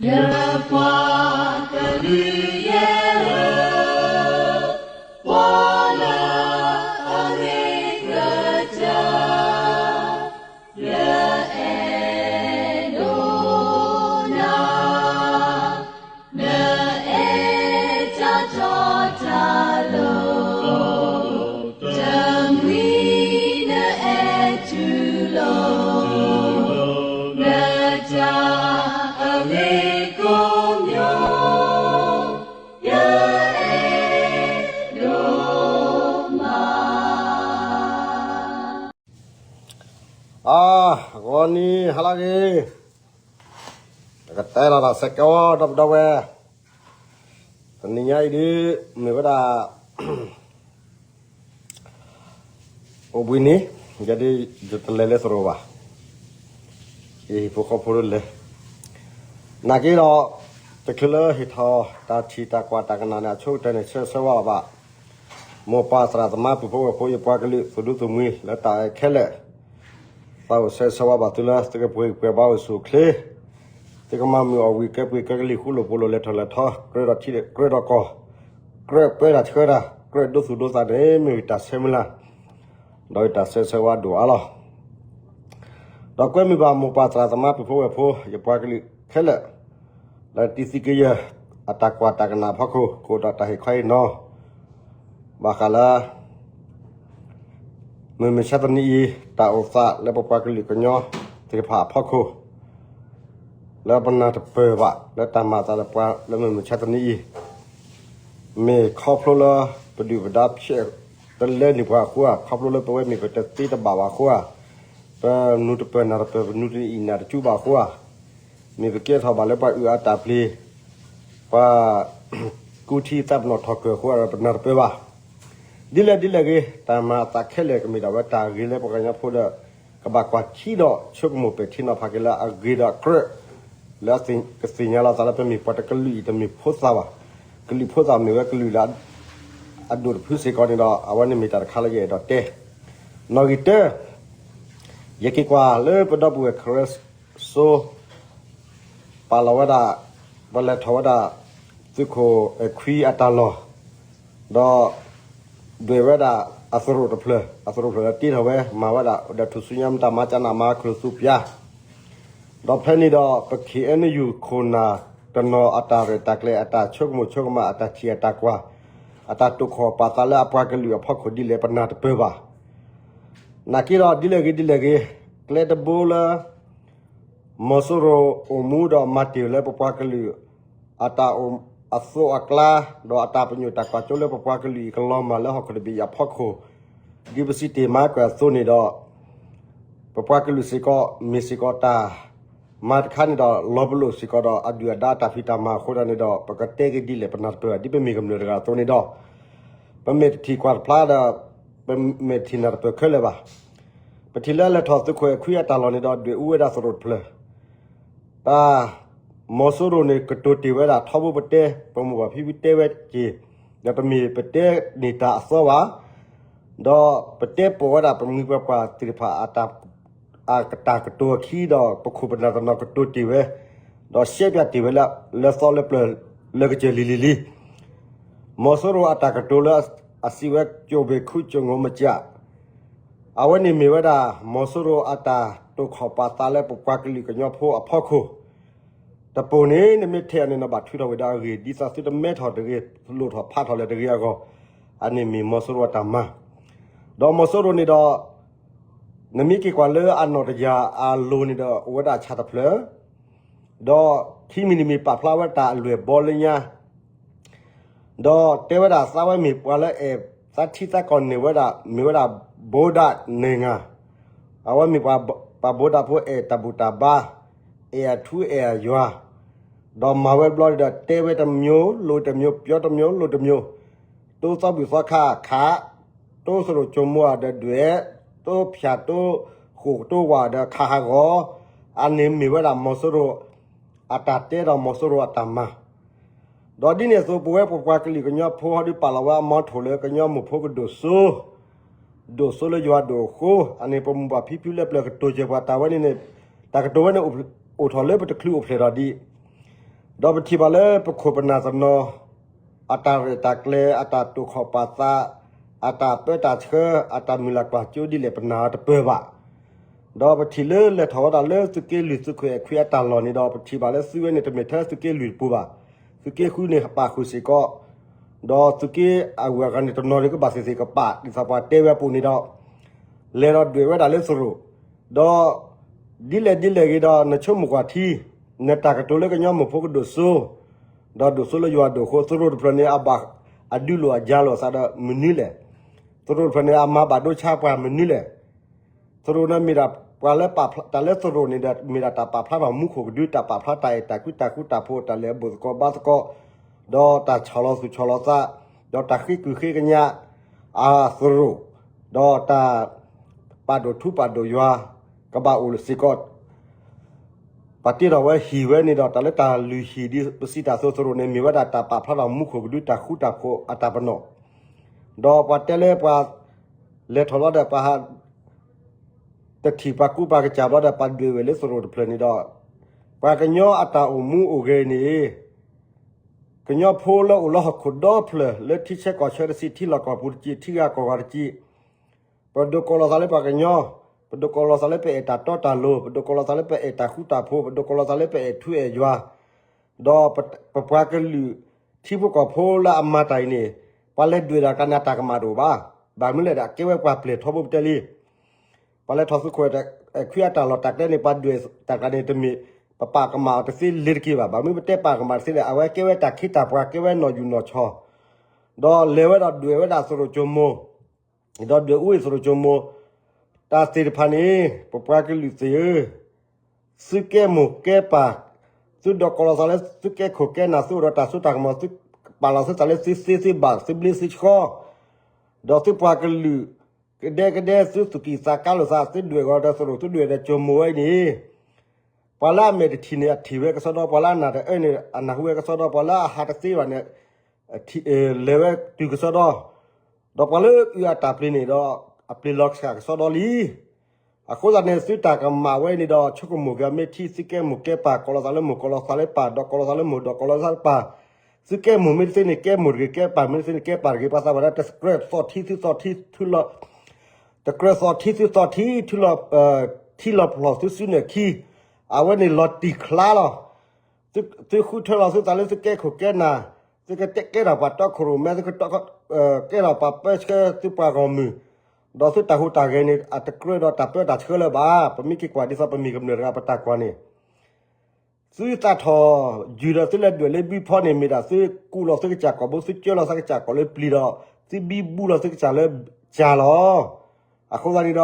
ယပှၤကလုာ်ယဲၢ်ဧၢ, ကွၢ်လၢအဂ့ၤကစၢ်, ယအဲၣ်ဒိးနၤ, နအဲၣ်တၢ်တီတၢ်လိၤ, တမှံၤနအဲၣ်တူၢ်လိာ်, နတၢ်အဂ့ၤကိးမံၤ, ယအဲၣ်ဒိးမး. အါ, ဂီၤနံၤဟါလၢအဂ့ၤ, ကတဲလီၤတၢ်ဆၢကတီၢ်ဒီပုၢ်ဒီဝဲၢ်, တနံၤညါအံၤဒုး မ့ၢ်ဝဲဒၣ် အိၣ်ဘှံးနံၤ, ယဲဒၣ် ယတလဲၤလၢသရိာ်ဘၣ်, ယဟံၣ်ဖိဃီဖိဒၣ်လဲၤ, နာ်က့ဒီး တချုးလၢဟ့ၣ်ထီၣ်တၢ်ထံၣ်တၢ်ကွၢ်တၢ်ကနၣ်န့ၣ် အဆိကတၢၢ်န့ၣ် ဆၢဂ့ၤဆၢဝါဘၣ် မိၢ်ပၢ်သရၣ်သမါပုၢ်ဖိဝဲၢ်ဖိ ယပှၤကလုာ်သူၣ်ဒူသးမှံလၢတၢ်အဲၣ်ခဲလၢာ်, သးအိၣ်ဆၢဂ့ၤဆၢဝါဘၣ်သုလၢ သုကပှဲၤဂံၢ်ပှဲၤဘါအိၣ်ဆူၣ်အိၣ်ချ့, သုကမၤမုာ်အီၣ်ဝံၤ ကဲပှ့ၤကဲကလံၤ ဃူလိာ်ဖိးလိာ် လဲၤထီၣ်လဲၤထီ ကြၢးဒီးထံ ကြၢးဒီးကီၢ်, ကြၢးပၢတၢ်ဆှၢတၢ် ကြၢးဒိသူၣ်ဒိသးန့ၣ် မ့ၢ်ဝဲတၢ်ဆၢမုၢ်လၢ်, ဒီးယတၢ်ဆၢဂ့ၤဆၢဝါဒိၣ်အါလီၤ. ဒီးကွဲမုာ်ဘၣ်မိၢ်ပၢ်သရၣ်သမါပုၢ်ဖိဝဲၢ်ဖိ ယပှၤကလုာ်ခဲလၢာ်, လၢတံသုးက့ယဲၢ် အတၢ်ကွၢ်တၢ်ကနၣ်အဖီခိၣ် ကအိၣ်ဒီးတၢ်ဟ့ၣ်ခီဟ့ၣ်နီၤ ဘၣ်ဃးလၢ မုၢ်မဆါတနံၤအံၤ တၢ်အိၣ်သးလၢပပှၤကလုာ်ကညီသ့ၣ်တဖၣ်အဖီခိၣ် လၢပနၢ်တပၢၢ်ဘၣ် လၢတၢ်မၤအသးလၢပှၤလၢမုၢ်မဆါတနံၤအံၤ, မ့ၢ်ခီဖျိလၢပဒုၣ်ပဒါဖျဲးတလဲန့ၢ်ပှၤအဃိဧါ, ခီဖျိလၢပဝဲမ့ၢ်ပတသ့တဘၣ်ဘၣ်အဃိဧါ, ပနူၤတပၢၢ်နၢ်တပၢၢ် ပနူၤတအံၣ်နၢ်တစူဘၣ်အဃိဧါ, မ့ၢ်ပကဲထီၣ်ဘၣ်လၢပှၤအုၣ်အတၢ်ပျ့ၤ, ပှၤကူထံသးပနီၣ်ထီၣ်ကၢၢ်အဃိဧါ ပနၢ်တပၢၢ်ဘၣ်. ဒ်လဲၣ်ဒ်လဲၣ်ဂ့ၤ တၢ်မၤအသးခဲလၢာ် ကမ့ၢ်ဒၣ်ဝဲတၢ်ဂ့ၤလၢပှၤကညီဖိဒီး ကဘၣ်ကွၢ်ထံဒီးဆိကမိၣ်ပဲာ်ထံနီၤဖးက့ၤလၢအဂ့ၤဒီးအကြၢး, လၢကသ့ၣ်ညါလီၤသးလၢပမ့ၢ်ပှၤတကလုာ်အံၤ တမ့ၢ်ဖိသၣ်ဘၣ်. ကလုာ်ဖိသၣ်မ့ၢ်ဝဲကလုာ်လၢ အဒိၣ်တဖုစ့ၢ်ကီးန့ၣ်ဒီး အဝဲန့ၣ်မ့ၢ်တၢ်တခါလၢယအဲၣ်ဒိးတဲ. နီၣ်ဂံၢ်တၢ, ယက့ၤကွၢ်လၢပဒီပုၢ်ဝဲၢ်ခရၢစိ ပာ်လီၤဝဲဒၣ်, ပလဲၤထီၣ်ဝဲဒၣ် သုးခိၣ်အဲၣ်ခွံအတၢ်လီၢ်, ဒီး ဒွဲၣ်ဝဲဒၣ်အသရိာ်တဖျၢၣ်, အသရိာ်တဖျၢၣ်လၢတ့ထီၣ်ဝဲ မၤဝဲဒၣ် ဒီးထူၣ်စုညါမတၤမၤကနၣ်မၤခရူၣ်သူပျၢ်, ဒီးဖဲန့ၣ်ဒီး ပ ခ့ၣ်အဲၣ်ယူၣ် ခိၣ်နၢ်တနီၤအတၢ်ရဲၣ်တၢ်ကျဲၤ အတၢ်ဆိကမိၣ်ဆိကမး အတၢ်ထံၣ်အတၢ်ကွၢ်, အတၢ်တိာ်ခီၣ်ပာ်သးလၢအပှၤကလုာ်အဖီခိၣ်ဒ်လဲၣ် ပနၢ်တပၢၢ်ဘၣ်. နာ်က့ဒီးဒ်လဲၣ်ဂ့ၤဒ်လဲၣ်ဂ့ၤ, ကျဲတဘိလၢ မီၤစိရိၤအိၣ်မူဒီးမၤတ့ၢ်လၢပပှၤကလုာ် အတၢ်အိၣ်အသိးအကျါ, ဒီးအတၢ်ပညိၣ်တၢ်ကွၢ်စိလၢပပှၤကလုာ်အံၤကလီၤမၢ်လၢဟီၣ်ခိၣ်တဘ့ၣ်အံၤအဖီခိၣ်, ဒ်ပစံးတ့ၢ်မၤကွၢ်အသိးန့ၣ်ဒီး, ပပှၤကလုာ်စ့ၢ်ကီး မ့ၢ်စ့ၢ်ကီးတၢ် မၤတခါန့ၣ်ဒီး လီၤပလိာ်စ့ၢ်ကီးဒီးအဒုၣ်အဒါအတၢ်ဖံးတၢ်မၤအဃိသတးန့ၣ်ဒီး ပကတဲက့ၤဒ်လဲၣ်ပနၢ်တပၢၢ် ဒ်ပမ့ၢ်ကမျၢၢ်တဂၤအသိးန့ၣ်ဒီး, ပမ့ၢ်တထံၣ်ကွၢ်တဖျါဒီး ပမ့ၢ်တထံၣ်နၢ်တပၢၢ်ခဲလၢာ်ဘၣ်. ပထံၣ်လၢလဲၤထီၣ်သုးခိၣ်အဲၣ်ခွံအတၢ်လီၢ်န့ၣ်ဒီး ဒွဲၣ်အူဝဲဒၣ်သရိာ်တဖျၢၣ် တၢ် မီၤစိရိၤန့ၣ် ကတိၤတ့ၢ်ဝဲဒၣ်ထီဘိပတဲ ပမိၢ်ပၢ်ဖံဖုတဲဝဲက့ၤ, ဒီးတမ့ၢ်ပတဲန့ၢ်တၢ်အသီဘၣ်, ဒီးပတဲပိာ်ဝဲဒၣ်ပမှံၤပပှၢ်သ့ၣ်တဖၣ် အတၢ်ကတိၤအခံဒီး ပခိၣ်ပနၢ်တနီၤကတိၤတ့ၢ်ဝဲ, ဒီးရှဲပၠးတ့ၢ်ဝဲလၢ လၢသီလၢပျၢၤလၢကစၢၢ်လံၤလံၤလံၤ, မီၤစိရိၤအတၢ်ကတိၤလၢအစံးဝဲ ကြိုပင်ခု ကြိုငုံမကျ အဝဲန့ၣ်မ့ၢ်ဝဲဒၣ် မီၤစိရိၤအတၢ်တိာ်ခီၣ်ပာ်သးလၢပပှၤကလုာ်ကညီဖိအဖီခိၣ်, တပိၢ်န့ၣ် နမ့ၢ်ထဲအီၤန့ၣ် နဘၣ်ထုးထီၣ်ဝံၤဒီးအဂ့ၢ် ဒ်သိးသုတမဲထီၣ်တဂ့ၤ လိၣ်ထီၣ်ဖးထီၣ်လၢၤတဂ့ၤအဂီၢ်, အန့ၣ်မ့ၢ်မီၤစိရိၤအတၢ်မၤ, ဒီးမီၤစိရိၤန့ၣ်ဒီး နမ့ၢ်က့ၤကွၢ်လၢအနီၣ်တယၢ်အလိၤန့ၣ်ဒီး အိၣ်ဝဲဒၣ်ဆၣ်တဖျၢၣ်, ဒီးခံမံၤတမံၤပာ်ဖျါဝဲတၢ်အလွဲၢ်ဘီလၢညါ ဒီးတဲဝဲဒၣ်သးဝဲမ့ၢ်ပှၤလၢအဲၣ်သးထံသးကီၢ်န့ၢ်ဝဲဒၣ် မ့ၢ်ဝဲဒၣ် ဗုဒ္ဓနိုင်ငံ, အဝဲမ့ၢ်ပှၤ ဗုဒ္ဓ ဖိအဲၣ်တၢ်ဘူၣ်တၢ်ဘါ, အဲၣ်အထူအဲၣ်အယွၤ, ဒီးမၤဝဲတဘျီဒီး တဲဝဲတမျိုး လိၤတမျိုး ပြောတမျိုး လိၤတမျိုး, တိသီဘူၣ်သီခါခး, တိသရိာ်ကၠိမိၢ်အဒီးဒွဲၣ်, တိဖၠၣ်တိဃိၣ်တိဝၣ်ဒီးခးဟးဂီၤ, အန့ၣ်မ့ၢ်ဝဲဒၣ်မီၤစိရိၤ အတၢ်တဲဒီးမီၤစိရိၤအတၢ်မၤ ဒီးဒ်န့ၣ်အသိး ပဝဲပပှၤကလုာ်ကညီဖိဟီဒုးပာ်လီၤဝဲအမီထိၣ်လၢကညီမိၢ်ဖိကဒိၣ်စိ, ဒိၣ်စိလၢယွၤဒိၣ်အဃိ, အန့ၣ်ပမိၢ်ပၢ်ဖံဖုလၢပျၢၤကတိၤစၢၤပှၤတၢ်ဝဲန့ၣ်န့ၣ်, တၢ်ကတိၤဝဲန့ၣ် အိၣ်ထီၣ်လၢပတချုးအိၣ်ဖျဲၣ်ထီၣ်ဒံး, ဒီးပထံၣ်ဘၣ်လၢပခိၣ်ပနၢ်တနီၤ အတၢ်ရဲၣ်တၢ်ကျဲၤ အတၢ်တိာ်ခီၣ်ပာ်သး အတၢ်ပၢတၢ်ဆှၢ အတၢ်မုၢ်လၢ်ကွၢ်စိဒ်လဲၣ် ပနၢ်တပၢၢ်ဘၣ်. ဒီးပထံၣ်လၢလဲၤထီၣ်ဝဲဒၣ်လၢသုးက့လွံၢ်သုးခိၣ်အဲၣ်ခွံအတၢ်လီၢ်န့ၣ်ဒီး ပထံၣ်ဘၣ်လၢသုဝဲန့ၣ် တမ့ၢ်ထဲသုးက့လွံၢ်တပူၤဘၣ်. သုးက့ဃုန့ၣ်ပာ်ဃုာ်စ့ၢ်ကီး, ဒီးသုးက့အဂုၤအဂၤန့ၣ် တနီၤန့ၣ်ကဘၣ်သ့ၣ်သ့ၣ်ကပာ် ဒ်သိးပှၤတဲဝဲအပူၤန့ၣ်ဒီး လဲၤဒီးဒွဲၣ်ဝဲဒၣ်လၢသရိာ်, ဒီးဒ်လဲၣ်ဒ်လဲၣ်ဂ့ၤဒီး နဆိကမိၣ်ကွၢ်ထံ, နတၢ်ကတိၤလၢကညီမုၢ်ဖိကဒိၣ်စိ, ဒီးဒိၣ်စိလၢယွၤဒိၣ်အဃိ သရိာ်တဖျၢၣ်န့ၣ် အဘၣ်အဒုးလိာ်အယၤလိာ်အသးဒီးမနုၤလဲၣ်. သရိာ်တဖျၢၣ်န့ၣ် အမၤဘၣ်ဒိဆါပှၤမနုၤလဲၣ်. သရိာ်န့ၣ်မ့ၢ်ဒၣ်ပှၤလၢပာ်ဖျါ တၢ်လၢသရိာ်န့ၣ်ဒီး မ့ၢ်ဒၣ်တၢ်ပာ်ဖျါထီၣ်မူခိၣ်ကဒု တၢ်ပာ်ဖျါတၢ်အဲၣ်တၢ်ကွံတၢ်ဃူတၢ်ဖိး တၢ်လဲၤအဘိၣ်သကိးဘါသကိး, ဒီးတၢ်ဆီၣ်လီၤသူၣ်ဆီၣ်လီၤသး, ဒီးတၢ်ဃ့ကုၢ်ဃ့ကညး အသရိာ်, ဒီးတၢ်ပာ်ဒိၣ်ထူပာ်ဒိၣ်ယွၤ ကဘၣ်အိၣ်စ့ၢ်ကီး ပှၤတ့ထီၣ်ဝဲဟံၣ်ဝဲန့ၣ်ဒီး တၢ်လၢတၢ်လုၢ်ဟံၣ်ဒ်ပစံးတၢ်အသိးသရိာ်န့ၣ် မ့ၢ်ဝဲဒၣ်တၢ်ပာ်ဖျါထီၣ်မူခိၣ်ကဒုတၢ်ဃူတၢ်ဖိးအတၢ်ပနီၣ်, ဒီးပှၤတဲလၢပှၤလဲၤထီၣ်လီၤဒီး ပှၤဟး တထံၣ်ပှၤကူပှၤကစၢ်ဘျီဒီး ပှၤဒွဲၣ်ဝဲလၢသရိာ်တဖျၢၣ်န့ၣ်ဒီး ပှၤကညီအတၢ်အိၣ်မူအိၣ်ဂဲၤန့ၣ် ကညီဖိလၢအိၣ်လၢဟီၣ်ခိၣ်ဒီဖျၢၣ် လၢထံဆၢကီၢ်ဆၢတစံး ထံလီၢ်ကီၢ်ပူၤတစံး ထံဂၤကီၢ်ဂၤတစံး, ပဒိးကိးလီၤသးလၢပှၤကညီ, ပဒိးကိးလီၤသးလၢပအဲၣ်တၢ်တီတၢ်လိၤ, ပဒိးကိးလီၤသးလၢပအဲၣ်တၢ်ဃူတၢ်ဖိး, ပဒိးကိးလီၤသးလၢပအဲၣ်ထူအဲၣ်ယွၤ, ဒီးပပှၤကလုာ်ထံဖိကီၢ်ဖိလၢအမၤတၢ်အံၤန့ၣ် ပှၤလဲၤဒွဲၣ်တၢ်ကန့ၣ် အတၢ်ကမၣ်တအိၣ်ဘၣ်. ဘၣ်မနုၤလဲၣ်ဒီး အကဲဝဲပှၤပျဲၢ်ထီဘိပတဲလံ ပှၤလဲၤထီၣ်သုးခိၣ်အဲၣ်ခွံအတၢ်လီၢ်တၢ်ကျဲန့ၣ် ပှၤဒွဲၣ်တၢ်တခါန့ၣ်တမ့ၢ် ပပာ်ကမၣ်အီၤတသ့လၢၤတက့ၢ်ဘၣ်. ဘၣ်မနုၤပတဲပာ်ကမၣ်တသ့လဲၣ်, အဝဲကဲဝဲတၢ်ခ့တၢ်ပှၤ ကဲဝဲနီၢ်ယူၢ်နီၢ်ဆီၣ်, ဒီးလဲၤဝဲဒီးဒွဲၣ်ဝဲဒၣ်သရိာ်ကၠိမိၤ, ဒီးဒွဲၣ်အူအ့ၣ်သရိာ်ကၠိမိၤ, တၢ်သ့ၣ်တဖၣ်န့ၣ် ပပှၤကလုာ်သ့ၣ်ဧၢ သုကဲမိၢ်ကဲပၢ်, သုဒိးကိးလီၤသးလၢသုကဲခိၣ်ကဲနၢ် သုအိၣ်ဒီးတၢ်စိတၢ်ကမီၤ သုပာ်လီၤသုသးလၢသုသ့သုဘၣ် သုဘျ့သုဆှီ, ဒီးသုပှၤကလုာ် ကဒဲကဒဲ သုသူၣ်ကံၢ်သးကါလိာ်သး သုဒွဲၣ်ဂီၤဒီးသရိာ် သုဒွဲၣ်ဒီးကၠိမိၤဝဲအံၤန့ၣ် ပှၤလၢအမဲာ်တထံၣ်န့ၣ် အထံၣ်ဝဲကစီဒီ, ပှၤလၢအနၢ်တအၢန့ၣ် အနၢ်ဟူဝဲကစီဒီ, ပှၤလၢအဟးတသ့ဘၣ်န့ၣ် လဲၤဝဲတုၤကစီဒီ, ဒီးပှၤလၢအအုၣ်အတၢ်ပျ့ၤန့ၣ်ဒီး အပျ့ၤလီၤစှၤကစီဒီလံ. အဃိသတးန့ၣ် သုတၢ်ကမၣ်ဝဲန့ၣ်ဒီး ဆိကမိၣ်က့ၤမ့ၢ်ထံ သုကဲမိၢ်ကဲပၢ် ကိးလီၤသးလၢမိၢ် ကိးလီၤသးလၢပၢ် ဒီးကိးလီၤသးလၢမိၢ် ဒီးကိးလီၤသးလၢပၢ်, သုကဲမိၢ်မ့ၢ်တသ့န့ၣ် ကဲမိၢ်တဂ့ၤ ကဲပၢ်မ့ၢ်တသ့န့ၣ် ကဲပၢ်တဂ့ၤ, ပှၤသးပှၢ်ဒၣ် တကြၢးသီၣ်ထံသုသီၣ်ထံ တကြၢးသီၣ်ထံသုသီၣ်ထံ ထံလီၤဖျီၣ်သုစုနဲၣ်ခံ, အဝဲန့ၣ်လီၤတံၢ်ချါလီၤ. သုဃုထၢလီၤသုသးလၢသုကဲခိၣ်ကဲနၢ်, သုကကဲထီၣ်ပှၤတီခိၣ်ရိၣ်မဲ, သုက ကဲထီၣ်ပှၤပၢဆှၢသုပှၤဂီၢ်မုၢ်, ဒီးသုတၢ်ဟူးတၢ်ဂဲၤန့ၣ် အတကြၢးဒီးတၢ်ပၢတၢ်ဆှၢလၢၤဘၣ်. ပမ့ၢ်က့ၤကွၢ်ဒ်သိးပမ့ၢ်ကမျၢၢ်တဂၤပတၢ်ကွၢ်န့ၣ် သုသးထီၣ်ယုၢ်ဒီးသုလဲၤဒွဲၣ်လၢဘံဖီန့ၣ် မ့ၢ်ဒၣ်သုကူးလီၤသုကစၢ်ကိာ်ဘိ, သုကၢလီၤသုကစၢ်ကိာ်လၢပျံၤဒီး သုဘံဘူလီၤသုကစၢ်လၢကၢ်လီၤ. အဃိသတးန့ၣ်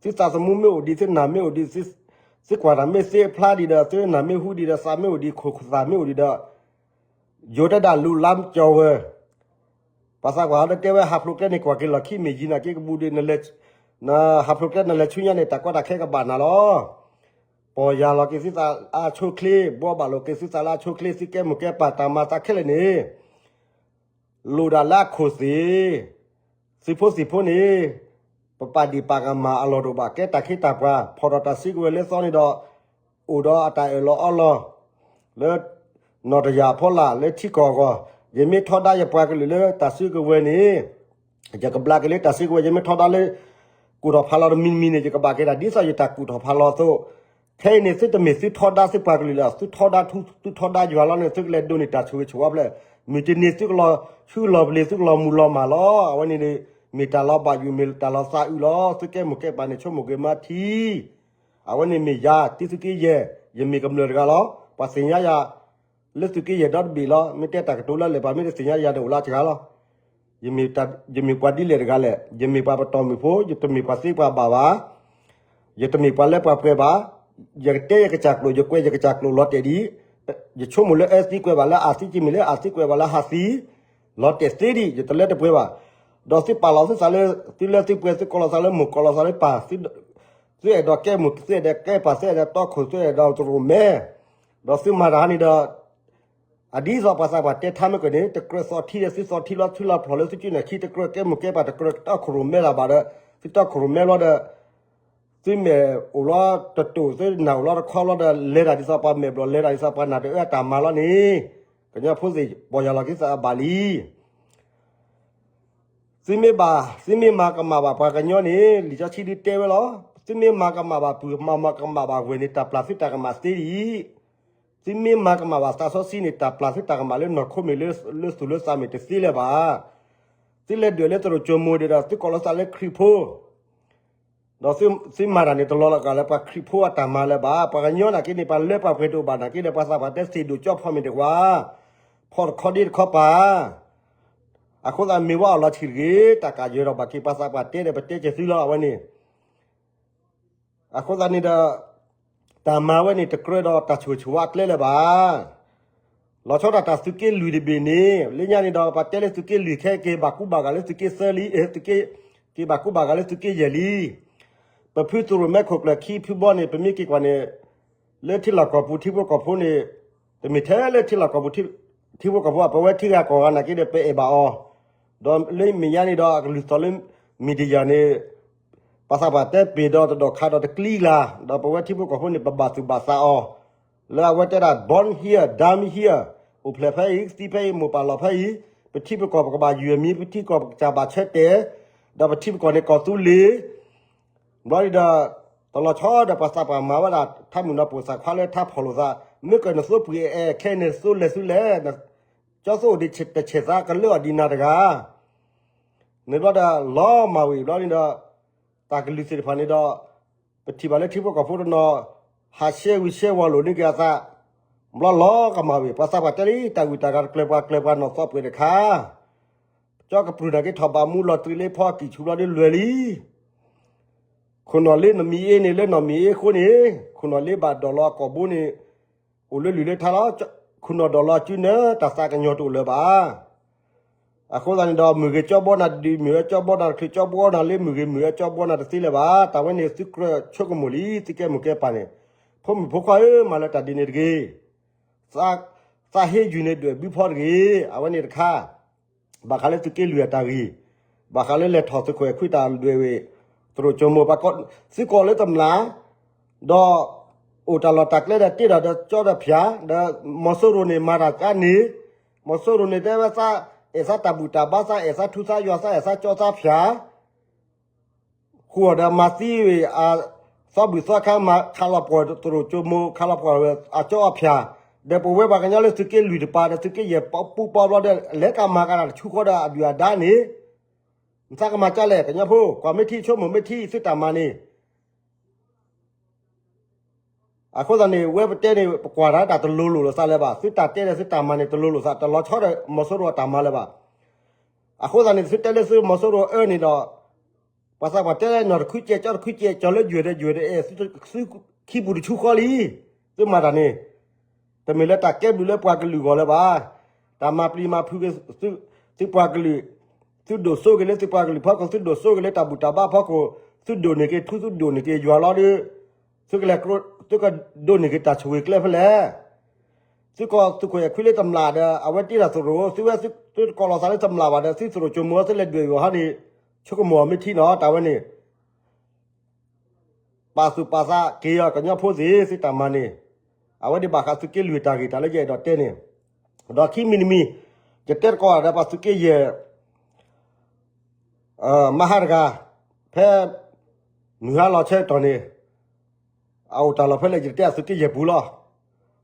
ဒီး သုသးသမူမ့ၢ်အိၣ်ဒံး သုနၢ်မ့ၢ်အိၣ်ဒံး, သုကွၢ်တၢ်မ့ၢ်သ့အဖျါဒံးဒီး သုနၢ်မ့ၢ်ဟူဒံးဒီး သးမ့ၢ်အိၣ်ဒံး ခိၣ်သးမ့ၢ်အိၣ်ဒံးဒီး ယိၤတဲဒၣ်လူလါကၠီၤဝဲ ပှၤသးပှၢ်ဟီဒီးတဲဝဲ ဟးဖျိးကျဲန့ၣ် ကွၢ်က့ၤလီၢ်ခံမ့ၢ်ယံၤနာ်က့ကဘူးဒံး, ဟးဖျိးကျဲနလဲၤဆူညါန့ၣ် တၢ်ကီတၢ်ခဲကဘၣ်နၤလီၤ. ပီၢ်ယၢ်လီၤက့ၤသုသးလၢအဆိချ့, ဘှီဘၣ်လိာ်က့ၤသုသးလၢအဆိချ့, သုကဲမိၢ်ကဲပၢ်တၢ်မၤသးခဲလၢာ်န့ၣ် လိၣ်ဒၣ်လၢအခိၣ်သ့ၣ်, သုးဖိသံၣ်ဖိန့ၣ် ပပာ်ဒံၣ်ပာ်ကမၣ်အလီၢ်တအိၣ်ဘၣ်, ကဲတၢ်ခ့တၢ်ပှၤ, ဖီၣ်ထီၣ်တၢ်စုကဝဲၤလၢသီန့ၣ်ဒီး အိၣ်ဒီးအတၢ်အၢၣ်လီၤအီလီၤ လၢ နီၢ်တယာ်အဖီလာ် လၢထံကီၢ်အဂီၢ်, ယမ့ၢ်ထီဒါယပှၤကလုာ်လၢတၢ်စုကဝဲၤန့ၣ် ယကဘျးက့ၤလၢတၢ်စုကဝဲၤ, ယမ့ၢ်ထီဒါလၢ ကူၣ်ထီၣ်ဖးလီၤတမံၤမံၤန့ၣ် ယကဘၣ်က့ၤတၢ်ဒ်သိးယတၢ်ကူၣ်ထီၣ်ဖးလီၤအသိး, ခဲအံၤန့ၣ် သုတမ့ၢ်သုထီဒါသုပှၤကလုာ်လၢၤ, သုထီဒါထူ သုထီဒါယွၤလီၤန့ၣ် သုကလဲၤဒိးန့ၢ်တၢ်ဆိၣ်ဂ့ၤဆိၣ်ဝါဖျဲၣ်, မုၢ်တနံၤသုကလီၤဆူလီၤပျံၤ သုကလီၤမုၢ်လီၤမၢ်လီၤ. အဝဲန့ၣ်န့ၣ် မ့ၢ်တၢ်လီၤဘၣ်ယိၣ် မ့ၢ်တၢ်လီၤသးအုးလီၤ. သုကဲမိၢ်ကဲပၢ်န့ၣ် ဆိကမိၣ်က့ၤမ့ၢ်ထံ အဝဲန့ၣ်မ့ၢ်ယၤ တံသုးက့ယဲၢ်, ယမ့ၢ်ကမျၢၢ်တဂၤလီၤ. ပှၤသ့ၣ်ညါယၤ လၢသုးက့ယဲၢ်ဒီတဘ့ၣ်လီၤ. မ့ၢ်တဲတၢ်ကတိၤလၢလၢၢ်ပှၤမ့ၢ်တသ့ၣ်ညါယၤဒီးအိၣ်လၢစှၤလီၤ. ယမ့ၢ်ပှၤဒ်လဲၣ်တဂၤလဲၣ်, ယမ့ၢ်ပှၤပတီၢ်မုၢ်ဖိ, ယတမ့ၢ်ပှၤသ့ပှၤဘၣ်ဘၣ်, ယတမ့ၢ်ပှၤလၢပှၤပှဲၤဘၣ်. ယကတဲယကစၢ်ကျိာ်, ယကွဲးယကစၢ်ကျိာ်လီၤတဲာ်ဒံး, ယဆိကမိၣ်လၢအၢသံကွဲးဘၣ်လၢအၢသံ, ကမ့ၢ်လၢအၢသံကွဲးဘၣ်လၢဟးသံ, လီၤတဲာ်သ့ဒံး, ယတလၢတပှဲၤဘၣ်. ဒီးသုပာ်လီၤသုသးလၢသုလၢသုပှဲၤ, သုကိးလီၤသးလၢမိၢ်, ကိးလီၤသးလၢပၢ်, သုအဲၣ်ဒိးကဲမိၢ်, သုအဲၣ်ဒိးကဲပၢ်, သုအဲၣ်ဒိးတီခိၣ်, သုအဲၣ်ဒိးသရိာ်မဲ, ဒီးသုမၤတၢ်န့ၣ်ဒီး အဒ်သိးပှၤသးပှၢ်တဲထါမ့ၢ်ကန့ၣ်, တကြၢးသီၣ်ထံဒီးသုသီၣ်ထံလီၤ, ထံလီၤဖျီၣ်လၢသုစုနဲၣ်ခံ, တကြၢးကဲမိၢ်ကဲပၢ်, တကြၢးတီခိၣ်ရိၣ်မဲလၢၤဘၣ်ဒီး သုတီခိၣ်ရိၣ်မဲလီၤဒီး သုမဲာ်အိၣ်လီၤတတိာ် သုနၢ်အိၣ်လီၤတခီဘျီဒီး လဲၤတၢ်ဒ်သိးပှၤမဲာ်ဘျီၣ် လဲၤတၢ်ဒ်သိးပှၤနၢ်တအၢအတၢ်မၤလီၤန့ၣ်, ကညီဖိသ့ၣ် ပီၢ်ယၢ်လီၤက့ၤသးအဘၣ်လံ. သုမ့ၢ်ဘၣ်, သုမ့ၢ်မၤကမၣ်ဘၣ်ပှၤကညီန့ၣ် လံာ်စီဆှံဒုတဲဝဲလီၤ. သုမ့ၢ်မၤကမၣ်ဘၣ်ပုၢ် မၤမၤကမၣ်ဘၣ်ဝဲၢ်န့ၣ် တၢ်ပျၢ်သုတၢ်ကမၣ်သ့ဒ်အံၤ. သုမ့ၢ်မၤကမၣ်ဘၣ်သးစီဆှံန့ၣ် တၢ်ပျၢ်သုတၢ်ကမၣ်လၢနီၢ်ခိမ့ၢ် လၢသူၣ်လၢသးမ့ၢ်တသ့လၢၤဘၣ်. သုလဲၤဒွဲၣ်လၢသရိာ်ကၠိမိၤဒံးဒီး သုကိးလီၤသးလၢခရံာ်ဖိ ဒီးသုမၤတၢ်န့ၣ် တလီၤလီၤကးလၢပှၤခရံာ်ဖိအတၢ်မၤလၢၤဘၣ်. ပှၤကညီနာ်က့န့ၣ် ပှၤလၢပှၤပှဲၤတအိၣ်ဘၣ်နာ်က့ဒီး ပှၤသးပှၢ်တဲသ့ၣ်ဒိၣ်ကၠီဖီမ့ၢ်တကွၢ်, ဖီတခီဒ့တခီပၤ, အဃိသတးမ့ၢ်ဝဲအလီၤဆံးတဂ့ၤ, တၢ်ကးယွဲၢ်ဒီးဘၣ်က့ၤပှၤသးပှၢ်တဲဒီး ပတဲကဲသုလီၤ အဝဲန့ၣ် အဃိသတးန့ၣ်ဒီး တၢ်မၤဝဲန့ၣ် တကြၢးဒီးတၢ်ဆိၣ်ဂ့ၤဆိၣ်ဝါအကျဲလၢၤဘၣ်. လီၤဆီဒၣ်တၢ်သုးက့လွံၢ်တဘ့ၣ်န့ၣ် လၢညါန့ၣ်ဒီး ပှၤတဲလၢသုးက့လွံၢ်ခဲက့ၤဘၣ်ကူဘၣ်ဂာ်လၢသုးက့သၢလံ, သုးက့ က့ၤဘၣ်ကူဘၣ်ဂာ်လၢသုးက့ယဲၢ်လံ. ပဖုသရိာ်မဲခိၣ်ကျၢၢ်ခံဖုဘီန့ၣ် ပမ့ၢ်က့ၤကွၢ်န့ၣ် လၢထံလီၢ်ကီၢ်ပူၤထံဖိကီၢ်ဖိန့ၣ် တမ့ၢ်ထဲလၢထံလီၢ်ကီၢ်ပူၤ ထံဖိကီၢ်ဖိ ပဝဲထံဂၤကီၢ်ဂၤနာ်က့ဒီး ပအဲၣ်ဘၣ်အီၤ, ဒီးလၢမဲာ်ညါန့ၣ်ဒီး အကလုၢ်သီၣ်လၢ media န့ၣ် ပှၤသးပှၢ်တဲပ့ၤဒီးတဒီးခးဒီးတကျံကျါ, ဒီးပဝဲထံဖိကီၢ်ဖိန့ၣ် ပဘၣ်သူၣ်ဘၣ်သးအီၤ, လၢအဝဲတဲဒၣ် born here, dumb here, အိၣ်ဖျဲၣ်ဖဲအံၤ ကသံဖဲအံၤ မိၢ်ပၢ်လီၤဖဲအံၤ, ပထံပကီၢ်ပကဘၣ်ယုၢ်အမံၤ, ပထံပကီၢ်ပကစၢ်ဘၣ်ဆၢတဲာ်, ဒီးပထံပကီၢ်န့ၣ်ကီၢ်သူလ့ၤ ဘျီဒ်ဒီး တလီၤဆီဒီးပှၤသးပှၢ်မၤဝဲဒၣ် ထါမုၣ်နီၢ်ပိာ်သးခွါလၢထါဖီၣ်လိာ်သး, မ့ၢ်ကနသိပှ့ၤအဲၣ်ခဲအံၤန့ၣ် သိလဲၤသုလဲၣ်, ကၠီသိအိၣ်ဒံးတဆဲးသးကလၢအီၤဒံးနၤတဂၤ, န့ၣ်ဘျီဒီး လီၤမၢ်ဝံၤဘျီန့ၣ်ဒီး တၢ်ကလုၢ်သ့ၣ်တဖၣ်န့ၣ်ဒီး ပထံၣ်ဘၣ်လၢထံဖိကီၢ်ဖိတနီၤ ဟးရှဲဝံၤရှဲဝီၤလိာ်န့ၢ်က့ၤအသး, ဘျီလီၤကမၣ်ဝံၤ ပှၤသးပှၢ်တဲလံ တၢ်ဂုၤတၢ်ဂၤတကျၢၤပှၤကျၢၤပှၤနီၢ်သီပှဲၤတခါ ကၠီကပြုၢ်နာ်က့ထီၣ်ဘးမူလီၤတံၢ်လၢဖီကံၢ်ဆူဘျီဒ်လွဲၢ်လံ. ခိၣ်နီၣ်လ့နမံၤအ့န့ၣ် လၢနီၢ်မံၤအ့အဃိန့ၣ် ခိၣ်နီၣ်လ့ဘၣ်ဒိးလီၤအကိာ်ဘိန့ၣ် အိၣ်လၢလုၢ်လၢထါလီၤ. ခိၣ်နီၣ်ဒိးလီၤအစုနၢ တၢ်သးကညီၤတအိၣ်လၢၤဘၣ်. အဃိသတးန့ၣ်ဒီး မုၢ်ဂ့ၤကၠီဘီနၤတဒု မုၢ်အၢကၠီဘီနၤတချုး ကၠီဘီနၤလၢမုၢ်ဂ့ၤ မုၢ်အၢကၠီဘီနၤတသ့လၢၤဘၣ်. တၢ်ဝဲန့ၣ်သုကြၢးဆိကမိၣ်လံ သုကဲမိၢ်ကဲပၢ်န့ၣ် ဖိမုၣ်ဖိခွါဧၢ မၤလၢတၢ်ဒ်န့ၣ်တဂ့ၤ. သးဟ့ယုၢ်န့ၣ်ဒွဲၣ်ဘုဖီတဂ့ၤ. အဝဲန့ၣ်တခါ ဘၣ်ဃးလၢသုးက့လွံၢ်အတၢ်ဂ့ၢ်, ဘၣ်ဃးလၢလဲၤထီၣ်သုးခိၣ်အဲၣ်ခွံတၢ်ဒွဲၣ်ဝဲ သရိာ်ကၠိမိၢ် သုးကီၢ်လၢတမျၢ်, ဒီးအိၣ်တၢ်လီၢ်တၢ်ကျဲဒီးတ့ဒီးဒီးကၠီဒီးဖၠၣ်, ဒီးမီၤစိရိၤန့ၣ်မၤတၢ်ကါန့ၣ်, မီၤစိရိၤန့ၣ်တဲဝဲသးအဲၣ်သးတၢ်ဘူၣ်တၢ်ဘါ သးအဲၣ်သးထူသးယွၤ သးအဲၣ်သးကၠီသးဖၠၣ် ဃုာ်အီၤဒီးမၤသံဝဲအသီဘူၣ်သီခါ မၤခးလီၤပှီၢ်သရိာ်ကၠိမိၢ် ခးလီၤပှီၢ်ဝဲအကၠီအဖၠၣ်, ဒီးပဝဲပှၤကညီလၢသုးက့လွံၢ်တပၤဒီးသုးက့ယဲၢ်ပူပီဘျီဒီး လဲၤကမၤကဒါတဆူဃီဒီးအဒုၣ်အဒါန့ၣ်, နသးကမၤကၢလဲၣ် ကညီဖိ ကွၢ်မ့ၢ်ထံဆိကမိၣ်မ့ၢ်ထံသုတၢ်မၤန့ၣ် အဃိသတးန့ၣ် ဝဲပတဲန့ၣ် ပကွၢ်တၢ်တၢ်တလိၤလိာ်လိာ်သးလၢၤဘၣ်. သုတၢ်တဲဒီးသုတၢ်မၤန့ၣ် တလိၤလိာ်သး တလီၤဆီဒီးမီၤစိရိၤအတၢ်မၤလၢၤဘၣ်. အဃိသတးန့ၣ် သုတဲလၢသုမီၤစိရိၤအၢန့ၣ်ဒီး ပှၤသးပှၢ်တဲလၢနီၢ်တခုကဲး ကၠီတခုကဲး ကၠီလၢယွဲၢ်ဒီးယွဲၢ်ဒီးအဲၣ် သုခံပူၤတဆူဃီလံ. သုမၤတၢ်န့ၣ် တမ့ၢ်လၢတၢ်ကဲဘျုးလၢပှၤကလုာ်အဂီၢ်လၢၤဘၣ်. တၢ်မၤပျံၤမၤဖုးက့ၤ သုပှၤကလုာ် သုဒိၣ်စိက့ၤလၢသုပှၤကလုာ်ဖီခိၣ် သုဒိၣ်စိက့ၤလၢတၢ်ဘူၣ်တၢ်ဘါဖီခိၣ် သုဒိၣ်န့ၢ်က့ၤထူ သုဒိၣ်န့ၢ်က့ၤယွၤလီၤဒီး သုကလဲၤ သုကဒိးန့ၢ်က့ၤတၢ်ဆိၣ်ဂ့ၤကျဲဖဲလဲၣ်. သုကီၢ်သုးခိၣ်အဲၣ်ခွံလၢတမျၢ်ဒီး အဝဲတ့တၢ်သရိာ် သုဝဲသုတကိးလီၤသးလၢတမျၢ်ဘၣ်ဒီး သုသရိာ်ကၠိမိၢ်သုလဲၤဒွဲၣ်ယွၤဟီန့ၣ် ဆိကမိၣ်အီၤမ့ၢ်ထံနီၤ တၢ်ဝဲန့ၣ် ပာ်သူၣ်ပာ်သးက့ၤအီၤ ကညီဖိသ့ၣ် သုတၢ်မၤန့ၣ် အဝဲဒၣ်ဘၣ်ဃးသုးက့လွံၢ်တၢ်ဂ့ၢ်တၢ်လၢယအဲၣ်ဒိးတဲန့ၣ်, ဒီးခံမံၤတမံၤ ယတဲတကိးဒီးပှၤသုးက့ယဲၢ် မဟါတဂၤ ဖဲ မုၢ်ဟါလီၤဆၢကတီၢ်န့ၣ် အအိၣ်တၢ်လီၢ်ဖဲလဲၣ် ယတတဲအသုးက့ယဲၢ်ပူၤလီၤ.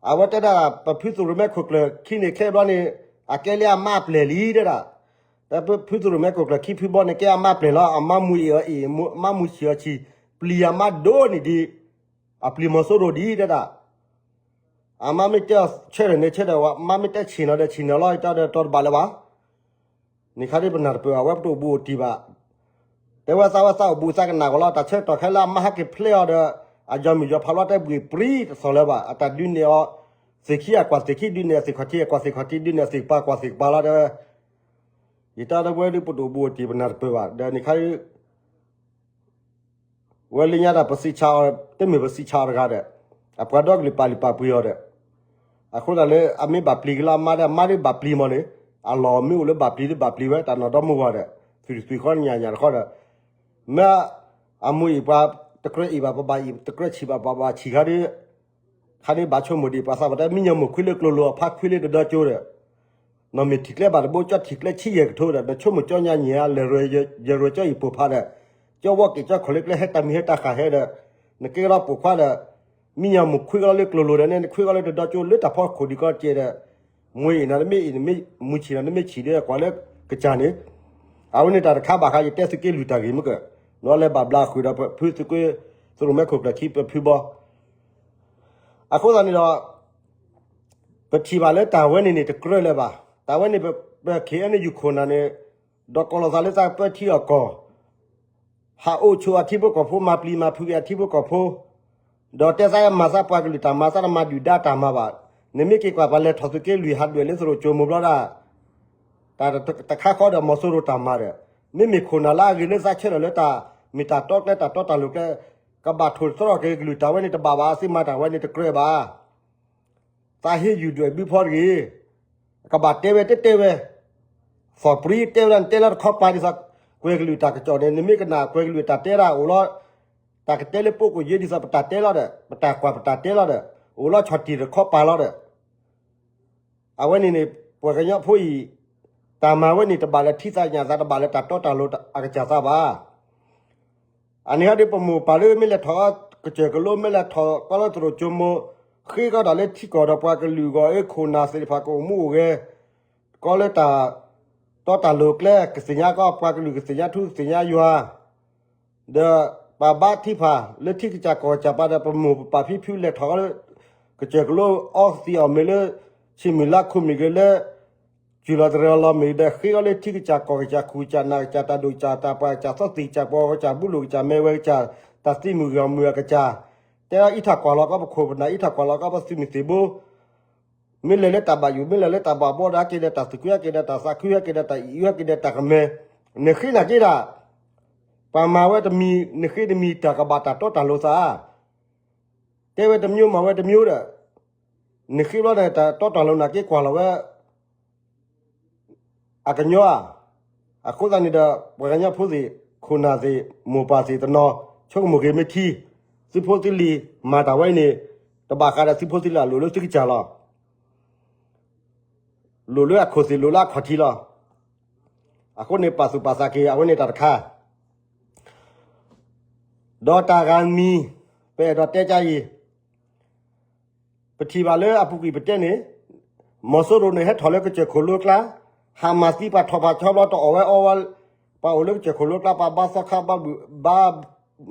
အဝဲတဲဒၣ် ပဖုသရိာ်မဲခိၣ်ကျၢၢ်ခံန့ၣ် ခဲဘျီန့ၣ် အကဲလၢအမါအပျဲၢ်လံတဲဒၣ်. ဒီးပဖုသရိာ်မဲခိၣ်ကျၢၢ်ခံဖုဘီန့ၣ် ကဲအမါပျဲၢ်လီၤ. အမါမူအံၤအီၤအံၤ အမါမူဆံးအီၤဆံး ပျံၤအမါဒိၣ်န့ၢ်ဒံး အပျံၤမီၤစိရိၤဒံးတဲဒၣ်. အမါမ့ၢ်တဲဆၢထၢၣ်န့ၣ်ဆၢထၢၣ်ဝဲ မါမ့ၢ်တဲဆ့ၣ်နီၤဒီးဆ့ၣ်နီၤလီၤ တၢ်ဒီးတီတဘၣ်လၢၤဘၣ်. န့ၣ်ခါဒ်ပနၢ်တပၢၢ်ဘၣ် ဝဲပတအိၣ်ဘူးအိၣ်တံၢ်ဘၣ်. တဲဝဲသးဝဲသးအိၣ်ဘူးသးကနၣ်ဝဲလီၤ တၢ်ဆၢကတီၢ်ခဲလၢာ်အမါဟဲက့ၤဖျဲအီၤဒီး အယီၤမုၢ်ယီၤဖးလီၤတဲဘှ့ၣ်ပြံတစီၤလၢၤဘၣ် အတၢ်ဒုးနဲၣ်အီၤ သ့ၣ်ခံအကွၢ်သ့ၣ်ခံ ဒုးနဲၣ်အသ့ၣ်ခီၣ်ထံးအကွၢ်သ့ၣ်ခီၣ်ထံး ဒုးနဲၣ်အသ့ၣ်ကပၤကွၢ်သ့ၣ်ကပၤလီၤတဲဝဲ ယတၢ်တဝဲဒ်ပတအိၣ်ဘူးအိၣ်တံၢ်ပနၢ်တပၢၢ်ဘၣ် ဒီးန့ၣ်ခါ ဝဲလၢညါတၢ်ပစံးဆၢအီၤ တမ့ၢ်ပစံးဆၢအီၤတဂၤဒီး အပှၤဒီကလုာ်ပာ်လုၢ်ပာ်ပှ့ၤအီၤဒီး အဃိသတးလၢအမ့ၢ်ဘၣ်ပျံၤက့ၤလၢအမါဒီး အမါဒ်ဘၣ်ပျံၤမးန့ၣ် အလီၢ်မ့ၢ်အိၣ်လၢဘၣ်ပျံၤဒ်ဘၣ်ပျံၤဝဲ တၢ်နီၢ်ဒီမါဝၤဒီး သွံၣ်တသွံၣ်ဃီညၣ်ညၣ်တဃီဒီး မ့ၢ်အမူအံၤပှၤ တကြၢးအံၤဘၣ်ပဘၣ်အံၤ, တကြၢးဆံးဘၣ်ပဘၣ်ဆံးခါဒီး, ခါန့ၣ်ဘၣ်ဆိကမိၣ်ဒံး ပှၤသးပှၢ်တဲ မ့ၢ်ညီမုၢ်ခွံလၢကျိၤလိၤ အဖါခွံလၢတဒီကၠိဒီး, နီၢ်မ့ၢ်ထံၣ်ကျဲဘၣ်တဘိ ကၠီထံၣ်ကျဲဆံးယဲၢ်ကထိဒီး နဆိကမိၣ်ကၠီညါညံၤဧါ, လဲၤရၢၢ်ကၠီအံၤပိၢ်ဖးဒီး, ကၠီဝီက့ၤကၠီခီၣ်လၢကျဲ ဟဲတၢ်မံၤဟဲတၢ်ဃၢ်ဟဲဒီး, နကဲကဒီးပိာ်ခွါဒီး, မ့ၢ်ညီမုၢ်ခွံကဒီးလၢကျိၤလိၤဒီး နခွံကဒီးလၢတဒီကၠိလၢတၢ်ဖီခိၣ်ဒံးကီကဲဒီး, မ့ၢ်အံၤနမ့ၢ်အံၤနမ့ၢ်မုၢ်ဆံးဒီး နမ့ၢ်ဆံးဒီးကွၢ်လၢကစၢ်န့ၣ်, အဝဲန့ၣ်တၢ်တခါဘၣ်ဃး ယတဲသုးက့လွံၢ်တၢ်ဂ့ၢ်မ့ၢ်က, ဒီးလဲၤဘၣ်ဘျါဃုာ်ဒီးပဖုသုးက့, သုးရိၣ်မဲခိၣ်ကျၢၢ်ခံပဖုဘီ အဃိသတးန့ၣ်ဒီး, ပထံၣ်ဘၣ်လၢတၢ်ဝဲန့ၣ်န့ၣ် တကြၢးလၢၤဘၣ်. တၢ်ဝဲန့ၣ် ပ ပ ခ့ၣ်အဲၣ်ယူၣ် ခိၣ်နၢ်န့ၣ်, ဒီးကိးလီၤသးလၢသးပၢထံအီၣ်ကီၢ်, ဟးအိၣ်ဆိးအထံဖိကီၢ်ဖိ မၤပျံၤမၤဖုးက့ၤအထံဖိကီၢ်ဖိ, ဒီးတဲသးမၤသးပှၤကလုာ်တၢ်မၤ သးတမၤဒုၣ်ဒါတၢ်မၤဘၣ်, နမ့ၢ်က့ၤကွၢ်ပှၤလဲၤထီၣ်သုးက့လွံၢ်ဟးဒွဲၣ်လၢသရိာ်ကၠိမိၢ်ဘျီဒၣ် တၢ်တခါဃီဒီးမီၤစိရိၤတၢ်မၤဒီး, မ့မ့ၢ်ခိၣ်နၢ်လၢအဂ့ၤလၢသးဆၢထၢၣ်လၢတၢ် မ့ၢ်တၢ်တီကျဲတၢ်တီတၢ်လိၤကျဲ, ကဘၣ်ထိၣ်သတြီၣ်က့ၤကလုာ်တၢ်ဝဲန့ၣ်တဘၣ်ဘၣ်, သုမၤတၢ်ဝဲန့ၣ်တကြၢးဘၣ်. သးဟ့ၣ်ယူၢ်ဒွဲၣ်ဘုဖီတဂ့ၤ, ကဘၣ်တဲဝဲတတဲဝဲ, သီၣ်ပြံတဲဝဲဒၣ် နတဲလၢတခီပၤဒ်သိး ကွဲၤကလုာ်တၢ်ကစီၣ်န့ၣ် နမ့ၢ်ကနၣ်ကွဲၤကလုာ်တၢ်တဲဒၣ်အိၣ်လီၤ, တၢ်ကတဲလၢပကိၣ်ယ့ဒ်သိးပတၢ်တဲလီၤဒီး ပတၢ်ကွၢ်ပတၢ်တဲလီၤဒီး, အိၣ်လီၤဆီၣ်တံၢ်တခီပၤလီၤဒီး အဝဲန့ၣ်န့ၣ် ပှၤကညီဖိအံၤ တၢ်မၤဝဲန့ၣ် တဘၣ်လၢထံသးညၣ်သး တဘၣ်လၢတၢ်တီတၢ်လိၤအကစၢ်သးဘၣ်. အန့ၣ်ဟီဒီး ပမိၢ်ပၢ်လၢမ့ၢ်လဲၤထီၣ်ကစၢၢ်ကလိ မ့ၢ်လဲၤထီၣ်ကီလၢသရိာ်ကၠိမိၢ်, ဃ့ကီးဒီးလၢထံကီၢ်ဒီးပှၤကလုာ်ဂီၢ်အ့ ခိၣ်နၢ်သ့ၣ်တဖၣ်ကအိၣ်မူအိၣ်ဂဲၤ, ကီလၢတၢ်တီတၢ်လိၤကျဲ ကသ့ၣ်ညါကီး ပှၤကလုာ်ကသ့ၣ်ညါထူကသ့ၣ်ညါယွၤ ဒီးပှၤဘါထံဖးလၢထံကစၢ်ကီၢ်ကစၢ်ပၤဒီး ပမိၢ်ပပၢ်ဖံဖုလဲၤထီၣ်လၢ ကစၢၢ်ကလိ အီသံးအီၣ်မ့ၤလၢ ဆံမုၢ်လါခိၣ်မ့ၢ်ဂ့ၤလၢ စူၤလီၤတရံးလီၤမ့ၢ်ဂ့ၤဒီး ဃ့အီၤလၢထံကစၢ်ကီၢ်ကစၢ် ခူၣ်ကစၢ်နၢ်ကစၢ် တၢ်ဒိၣ်ကစၢ်တၢ်ပှၢ်ကစၢ် သီသံၣ်ကစၢ် ပှီကစၢ် ဘူးလိာ်ကစၢ် မဲဝဲကစၢ် တၢ်သံမုၢ်ဂီၢ်မုၢ်အကစၢ် တဲအီၤအံးထီၣ်ကွၢ်လီၤကီးပခိၣ်ပနၢ် အံးထီၣ်ကွၢ်လီၤကီးပသုးမုၢ်သံၣ်ဘိ မ့ၢ်လဲၤလၢတၢ်ဘၣ်ယိၣ် မ့ၢ်လဲၤလၢတၢ်ဘၣ်ဘှီဒီး ဟဲက့ၤဒီးတၢ်သူၣ်ခု ဟဲက့ၤဒီးတၢ်သးခု ဟဲက့ၤဒီးတၢ်ကမဲာ် နဃ့နာ်က့ဒၣ် ပှၤမၤဝဲတမံၤ နဃ့တမံၤ တၢ်ကဘၣ်တၢ်တီတၢ်လိၤသး တဲဝဲတမျိုးမၤဝဲတမျိုးဒီး နဃ့ဘျီန့ၣ် တၢ်တီတၢ်လိၤနာ်က့ကွၢ်လီၤဝဲ အကညီဧါ. အဃိသတးန့ၣ်ဒီး ပှၤကညီဖိသ့ၣ် ခိၣ်နၢ်သ့ၣ် မိၢ်ပၢ်သ့ၣ်တနီၤ ဆိကမိၣ်က့ၤမ့ၢ်ထံ သုဖိသုလံၤ မၤတၢ်ဝဲအံၤန့ၣ် တဘၣ်ဃးဒီးသုဖိသုလံၤ အလိၣ်လၢသုကစၢ်လီၤ. လိၣ်လၢအခိၣ်သ့ၣ် လိၣ်လၢအခီၣ်ထံးလီၤ. အဃိန့ၣ် ပာ်သူၣ်ပာ်သးက့ၤ အဝဲန့ၣ်တၢ်တခါ ဒီးတၢ်ဂၤမံၤ ပအဲၣ်ဒိးတဲကါအံၤ ပထံၣ်ဘၣ်လၢအပူၤကွံာ်ပတဲန့ၣ် မီၤစိရိၤန့ၣ် ဟဲထီၣ်လၢကစၢၢ်ခိၣ်လိကျါ ဟးမၤသံပှၤထီၣ်ပှၤဆီဘျီ တအီၣ်ဝဲအီဝဲ ပှၤအိၣ်လၢကစၢၢ်ခိၣ်လိကျါ ပှၤဘါသီခါ ဘါ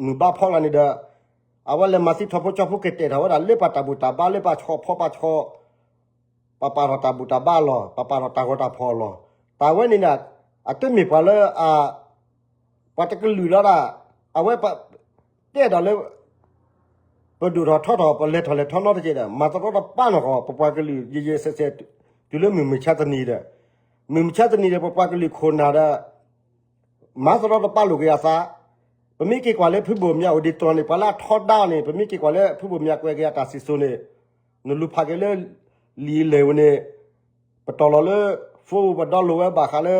မုၢ်ဘါဖီလာ်န့ၣ်ဒီး အဝဲလဲၤမၤသံထီၣ်ဖိကၠီဖိကတဲာ်ထီၣ်ဝဲဒၣ် လၢပှၤတၢ်ဘူၣ်တၢ်ဘါ လၢပှၤဆီၣ်ဖီပှၤဆီၣ် ပှၤပာ်ထီၣ်တၢ်ဘူၣ်တၢ်ဘါအလီၢ် ပှၤပာ်ထီၣ်တၢ်ဂီၤတၢ်ဖီၣ်အလီၢ် တၢ်ဝဲန့ၣ် အတမ့ၢ်ပှၤလၢ ပှၤတကလုာ်လီၤဒၣ် အဝဲ တဲဒီးလၢ ပဒိၣ်ထီၣ်ထီထီၣ် ပလဲၤထီၣ်လဲၤထီနီတက့ၢ်ဒီး မၤသရီတပါနီၢ်ကီၢ် ပပှၤကလုာ် ယဲၢ်ယဲၢ်ဆဲးဆဲး တုၤလၢမုၢ်မဆါတနံၤဒီး မုၢ်မဆါတနံၤဒီး ပပှၤကလုာ်ခိၣ်နၢ်ဒီး မၤသရီတပါလိာ်က့ၤအသး ပမ့ၢ်က့ၤကွၢ်လၢဖုဘိၣ်မၠးအိၣ်ဒံးတြီၤန့ၣ် ပှၤလၢအထီဒါအီၤန့ၣ် ပမ့ၢ်က့ၤကွၢ်လၢဖုဘိၣ်မၠးကွဲးက့ၤအတၢ်စံၣ်စိၤန့ၣ် နလူၤဖးက့ၤလၢ လံာ်လဲၢ်ဝဲန့ၣ် ပတီၢ်လီၤလၢ phone ပဒီလိာ်ဝဲဘၣ်ဃးလၢ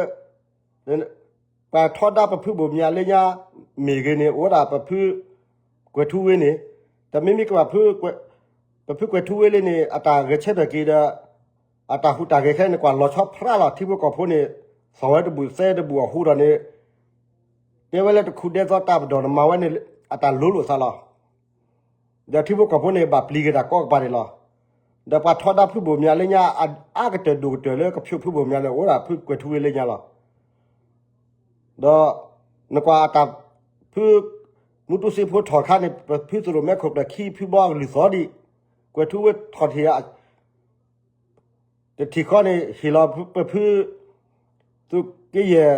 ပှၤထီဒါပဖုဘိၣ်မၠးလၢညါ မ့ၢ်ဂ့ၤန့ၣ် အိၣ်ဝဲဒၣ်ပဖု ကွဲၤထူဝ့န့ၣ် တမ့မ့ၢ်ကဘၣ် ပဖုကွဲၤထူဝ့လၢန့ၣ် အတၢ်ဂဲၤဆၢထၢၣ်က့ၤဒီး အတၢ်ဟူးတၢ်ဂဲၤခဲန့ၣ် ကွၢ်လီၤဆီဖျါလီၤ ထံဖိကီၢ်ဖိန့ၣ် သီၣ်ဝဲတဘူၣ်သဲတဘူၣ်အဟူဒီးန့ၣ် တဲဝဲလၢတခူးဒဲသီတၢ်ပဒိၣ်နမၤဝဲန့ၣ် အတၢ်လိၤလိာ်သးလီၤ. ဒီးထံဖိကီၢ်ဖိန့ၣ် ဘၣ်ပျံၤက့ၤတၢ်ကိးကပၤန့ၣ်လီၤ. ဒီးပှၤထီဒါဖုဘိၣ်မၠးလၢညါ အါကတၢၢ်ဒိၣ်ကတၢၢ်လၢကဖျိးဖုဘိၣ်မၠးန့ၣ် အိၣ်ဝဲဒၣ်ဖုကွဲၤထူဝ့လၢညါလီၤ. ဒီး နကွၢ်အတၢ်ဖု မူတူစ့ဖိထီၣ်ခါန့ၣ် ပဖုသရိာ်မဲခိၣ်ကျၢၢ်ခံဖုဘီအကလုၢ်သီၣ်ဒံး ကွဲၤထူဝ့ထီၣ်ထံၣ် တထံၣ်ဃီန့ၣ် ဟ့ၣ်လီၤပဖု သုးက့ယဲၢ်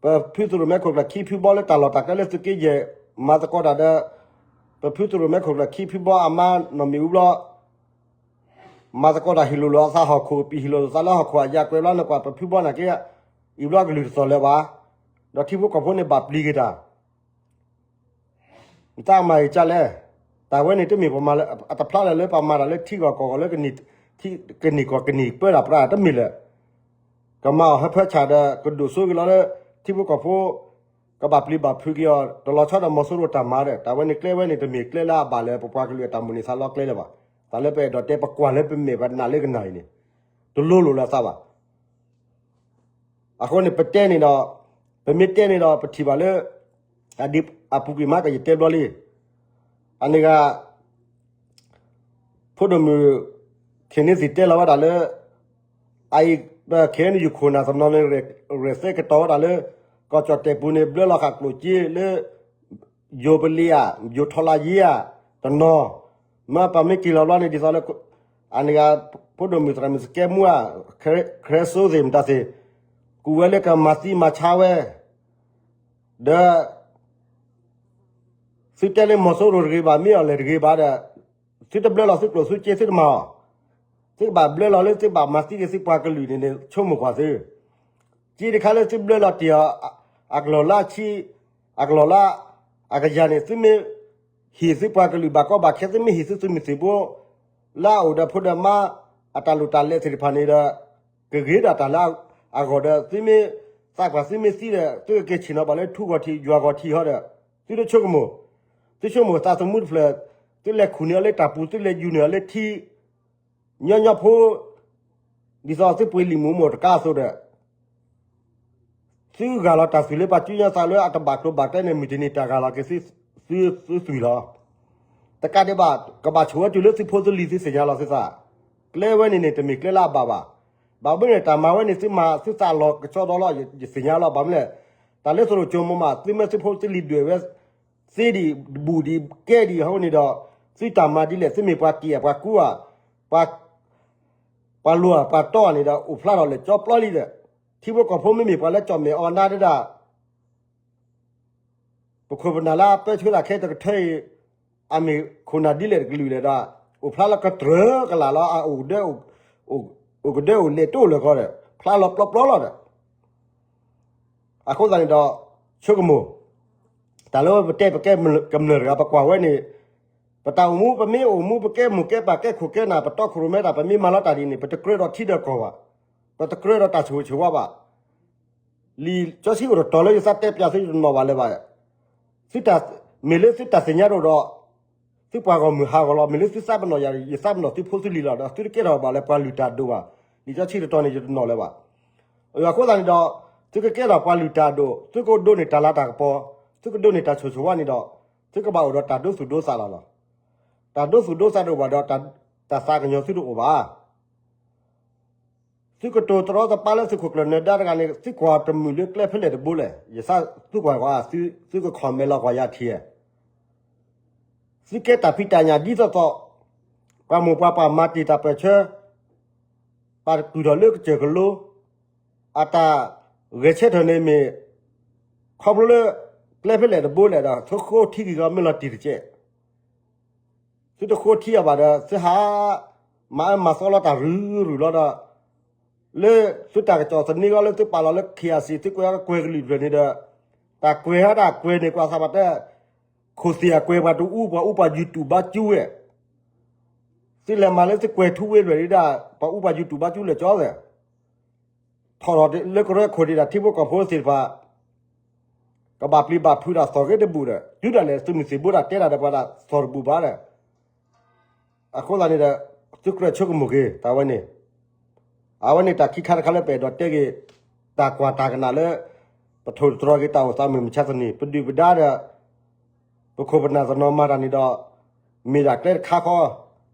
ပဖုသရိာ်မဲခိၣ်ကျၢၢ်ခံဖုဘီလၢတၢ်လီၢ်တၢ်ကျဲလၢသုးက့ယဲၢ် မၤသကိးတၢ်ဒီး ပဖုသရိာ်မဲခိၣ်ကျၢၢ်ခံဖုဘီအမါနီၢ်မ့ၣ်အူဘျီ မၤသကိးတၢ်ဟ့ၣ်လိာ်လိာ်အသးဟီၣ်ခိၣ် ပဟ့ၣ်လိာ်လိာ်သးလၢဟီၣ်ခိၣ်အယၤကွဲးဘျီ နကွၢ်ပဖုဘီနာ်က့ အံၤဘျီကလုၢ်တသီၣ်လၢၤဘၣ်. ဒီးထံဖိကီၢ်ဖိန့ၣ်ဘၣ်ပျံၤက့ၤတၢ် နတၢ်မၤအံၤကလဲၣ်. တၢ်ဝဲန့ၣ်တမ့ၢ်ပမၤလၢ အတဖျါလၢၤလၢပမၤတၢ်လၢထံဂီၢ်ကီၢ်ဂီၢ်လၢ ကန့ၢ်ကီၢ်ကန့ၢ်ပၢတၢ်ပြးတမ့ၢ်လၢၤ. ကမၤအီၤဟၢဖၢဆၣ်ဒီး ကဒိၣ်စိက့ၤလီၤလၢ ထံဖိကီၢ်ဖိ ကဘၣ်ပျံၤဘၣ်ဖုးက့ၤအီၤ တလီၤဆီဒီးမီၤစိရိၤတၢ်မၤဒီး တၢ်ဝဲန့ၣ်ကျဲဝဲန့ၣ် တမ့ၢ်ကျဲလၢအဘၣ်လၢပပှၤကလုာ်အတၢ်မိၣ်န့ၢ်သးလီကျဲလၢၤဘၣ်. တၢ်လၢပအဲၣ်ဒိးတဲ ပကွၢ်လၢပမဲာ်ပနၢ်လၢကနၣ်အံၤန့ၣ် တလိၤလိာ်လၢသးဘၣ်. အဃိန့ၣ် ပတဲန့ၣ်ဒီး ပမ့ၢ်တဲန့ၣ်ဒီး ပထံၣ်ဘၣ်လၢ အဒ်အပူၤကွံာ်မး ကယတဲဘျီလံ. အန့ၣ်ဂ့ၤ ဖိဒိၣ်မုၣ် ခ့ၣ်န့သံၣ်တဲလီၤဝဲဒၣ်လၢ အအံၤ ပခဲအံၤန့ၣ် ယခိၣ်နၢ်တနီၤန့ၣ် ရဲၣ်သဲကတီၤဝဲဒၣ်လၢ ကီၢ်ကၠီၣ်တဲၣ်ပူၤန့ၣ် ဘျၢလီၤဃာ်ကျိၣ်စ့လၢ ယိၤပလံၤဧါ ယိၤထီလါယ့ဧါ တနီၤ, မ့ၢ်ပမ့ၢ်က့ၤလီၤဘျီန့ၣ် ဒ်သိးလၢ အန့ၣ်ဂ့ၤ ဖိဒိၣ်မုၣ်သရၣ်မုၣ်စကဲမူဧါ ခရၢစိသ့ၣ်မတၤသ့ၣ် ကူၣ်ဝဲလၢကမၤသံမၤဆါဝဲ ဒီး သုတဲလၢမီၤစိရိၤတဂ့ၤဘၣ် မ့ၢ်အီၤလဲၣ်တဂ့ၤဘၣ်ဒီး သုတဘျၢလီၤသုကျိၣ်သုစ့သုတမၤအီၤ, သုကဘၣ်ဘျၢလီၤလၢသုဘၣ်မၤသံက့ၤသုပှၤကလုာ်န့ၣ်န့ၣ် ဆိကမိၣ်ကွၢ်သု, စ့တခါလၢသုဘျၢလီၤတ့ၢ်အီၤ အကလီၢ်လၢအဆံ အကလီၢ်လၢ အကယၤန့ၣ် သုမ့ၢ်ဟ့ၣ်သုပှၤကလုာ်ဘၣ်ကီဘၣ်ခဲ သုမ့ၢ်ဟ့ၣ်သုသုးမုၢ်သံၣ်ဘိ လၢအအိၣ်ဒီးဖိဒီးမါ အတၢ်လိၣ်တၢ်လဲသ့ၣ်တဖၣ်န့ၣ်ဒီး ကဂ့ၤဒၣ်တၢ်လၢအဂီၢ်ဒီး သုမ့ၢ်သးပှၢ်သုမ့ၢ်သံဒီး သုကက့ၤဆ့ၣ်နီၤဘၣ်လၢထူဂီၤထံးယွၤဂီၤထံးဟီဒီး သုတဆိကမိၣ်, သုဆိကမိၣ်သးသမူတဖျၢၣ် သုလဲၤခူၣ်န့ၢ်အီၤလၢတၢ်ပူၤ သုလဲၤယူၤန့ၢ်အီၤလၢထံ ညီညီဖိ ဒ်သိးသုပှ့ၤလံာ်မူးမိၢ်တကါအသိးဒီး သုဂၢ်လီၤတၢ်သွံၣ်လၢပှၤကၠူညါသးလၢအတဘၣ်ကျိၤဘၣ်ကျဲန့ၣ် မုၢ်တနံၤတၢ်ဂၢ်လီၤက့ၤသုသွံၣ်လီၤ. တကးဒံးဘၣ် ကဘၣ်ဆိၣ်ဝဲတုၤလၢသုဖိသုလံၤသုသ့ၣ်ညါလီၤသုသး, ကျဲဝဲန့ၣ်န့ၣ် တမ့ၢ်ကျဲလၢအဘၣ်ဘၣ်. ဘၣ်မနုၤန့ၣ် တၢ်မၤဝဲန့ၣ် သုမၤသုသးလီၤကဆီဒီလီၤ ယသ့ၣ်ညါလီၤ. ဘၣ်မနုၤလဲၣ် တၢ်လၢသိၣ်လိကၠိမိၢ်မး သုမ့ၢ်သုဖိသုလံၤဒွဲၣ်ဝဲ သ့ဒံးဘူးဒံးကဲဒံးအဃိန့ၣ်ဒီး သုတၢ်မၤဒ်လဲၣ် သုမ့ၢ်ပှၤက့ၤဧါ ပှၤကူဧါ ပှၤလိၤဧါ ပှၤတီဧါန့ၣ်ဒီး အိၣ်ဖျါထီၣ်လၢာ်ကၠီပျီလံဒီး ထံဖိကီၢ်ဖိမ့မ့ၢ်ပှၤလၢကၠီၣ်မဲာ်အီၤနါဒဒၣ် ပခိၣ်ပနၢ်လၢအပၢဆှၢတၢ်ခဲတကထၢအံၤ အမ့ၢ်ခိၣ်နၢ်ဒ်လဲၣ်တကလုာ်လဲၣ်ဒီး အိၣ်ဖျါလၢကတြၢၤကလာ်လီၤ အအိၣ်ကဒၢ အိၣ်ကဒၢအိၣ်လဲၣ်တအိၣ်လၢၤဃီဒီး ဖျါလီၤပျီပျီလီၤဒီး အဃိသတးန့ၣ်ဒီး ဆိကမိၣ် တၢ်လၢပတဲပကဲကမျၢၢ်တဂၤ ပကွၢ်ဝဲန့ၣ် ပတၢ်အိၣ်မူ ပမ့ၢ်အိၣ်မူ ပကဲမိၢ်ကဲပၢ် ကဲခိၣ်ကဲနၢ် ပတီခိၣ်ရိၣ်မဲတၢ် ပမ့ၢ်မၤလီၤတၢ်ဒ်န့ၣ် ပတကြၢးဒီးထံဒီးကီၢ်ဘၣ်, ပတကြၢးဒီးတၢ်ဆိၣ်ဂ့ၤဆိၣ်ဝါဘၣ်. လံာ်စီဆှံအိၣ်တတီၤလၢယသးတဲပၠးသုတနီၤဘၣ်လၢၤဘၣ်. သုတၢ် မ့ၢ်လၢသုတၢ်သ့ၣ်ညါတအိၣ်ဒီး သုပှၤဂီၢ်မုၢ်ဟးဂီၤလီၤ. မ့ၢ်လၢသုသးပနီၣ်ယၤ ယသးပနီၣ်သုဖိသုလံၤလီၤဒီး သုတကဲထီၣ်ဘၣ်လၢပှၤလုၢ်တၢ်ဒိၣ်ဘၣ်. လံာ်စီဆှံတတီၤန့ၣ် ယတနီၣ်လၢၤဘၣ်. အဃိသတးန့ၣ်ဒီး သုကကဲထီၣ်ပှၤလုၢ်တၢ်ဒိၣ် သုကဒိးန့ၢ်တၢ်လၤတၢ်ကပီၤ သုကဒိးန့ၢ်တၢ်ဆိၣ်ဂ့ၤဆိၣ်ဝါန့ၣ်ဒီး သုကဘၣ်အိၣ်ဒီးတၢ်ဒိသူၣ်ဒိသးလီၤလီၤ. တၢ်ဒိသူၣ်ဒိသးတအိၣ်ဘၣ်ဒီး တၢ်သးကညီၤသုတအိၣ်ဘၣ်. သုကတိၤတရီတပါလၢသုးခိၣ်ကျၢၢ်နၢၤဒါတဂၤန့ၣ် သုကွၢ်တမုာ်လၢကျဲဖဲလဲၣ်တဘိလဲၣ်. ယသးသုကွၢ်ကွၢ် သုက comment လီၤကွၢ်ယၤထံၣ် သုကဲတၢ်ဖံးတၢ်ညၣ်ဒ်သိးသိး ပှၤမိၢ်ပှၤပၢ်မၤတ့ၢ်တၢ်ပၢၢ်ဆၢ ပာ်တကုၢ်ထီၣ်လၢကစၢၢ်ကလိ အတၢ်ဂဲၤဆၢထၢၣ်န့ၣ်မ့ၢ် ခီဖျိလၢ ကျဲဖဲလဲၣ်တဘိလဲၣ်ဒီး သုဃိထံဂ့ၢ်ဂီၤမ့ၢ်လီၤတံၢ်တကဲး သုတဃိထံအီၤဘၣ်ဒီး သုဟး မၤအၢမၤသီလီၤတၢ်ရုၢ်ရုၢ်လီၤဒီး လၢသုတၢ်ကစီၣ်သန့အီၤလၢသုပာ်လီၤလၢ ခ့ၣ်အၣ်စံၣ် သုကွဲးအီၤကကွဲၤကလုာ်တဖျၢၣ်န့ၣ်ဒီး တၢ်ကွဲးဟဲတၢ်ကွဲးန့ၣ် ကွၢ်သးဘၣ်တဲ ခိၣ်သ့ၣ်အကွဲးပှၤတအူ ပှၤအူပှၤယူၤတူၢ်ဘါကၠူဝဲ သုလဲၤမၤလၢသုကွဲၤထူဝ့တဖျၢၣ်ဒၣ် ပှၤအူပှၤယူၤတူၢ်ဘါကၠူလဲၤကၠီသဲး ထီၣ်ထီၣ်လၢကရၢခိၣ်ဒံးဒၣ် ထံဖိကီၢ်ဖိသ့ၣ်တဖၣ် ကဘၣ်ပျံၤဘၣ်ဖုးဒၣ်သီၣ်ဂ့ၤတဘူၣ်ဒီး တုၤဒၣ်လဲာ်သုးမုၢ်သံၣ်ဘိဒၣ်တဲဒၣ်ဒီးပှၤဒၣ်သီၣ်တဘူၣ်ဘၣ်ဒီး အဃိသတးန့ၣ်ဒီး သုကြၢးဆိကမိၣ်က့ၤ တၢ်ဝဲန့ၣ် အဝဲန့ၣ်တၢ်ခံခါတခါလၢပအဲၣ်ဒိးတဲက့ၤ တၢ်ကွၢ်တၢ်ကနၣ်လၢ ပထိၣ်သတြီၤက့ၤတၢ်အိၣ်သးမုၢ်မဆါတနံၤ ပဒုၣ်ပဒါဒီး ပခိၣ်ပနၢ်တနီၤမၤတၢ်န့ၣ်ဒီး မ့ၢ်ဒၣ်ကျဲတခါဃီ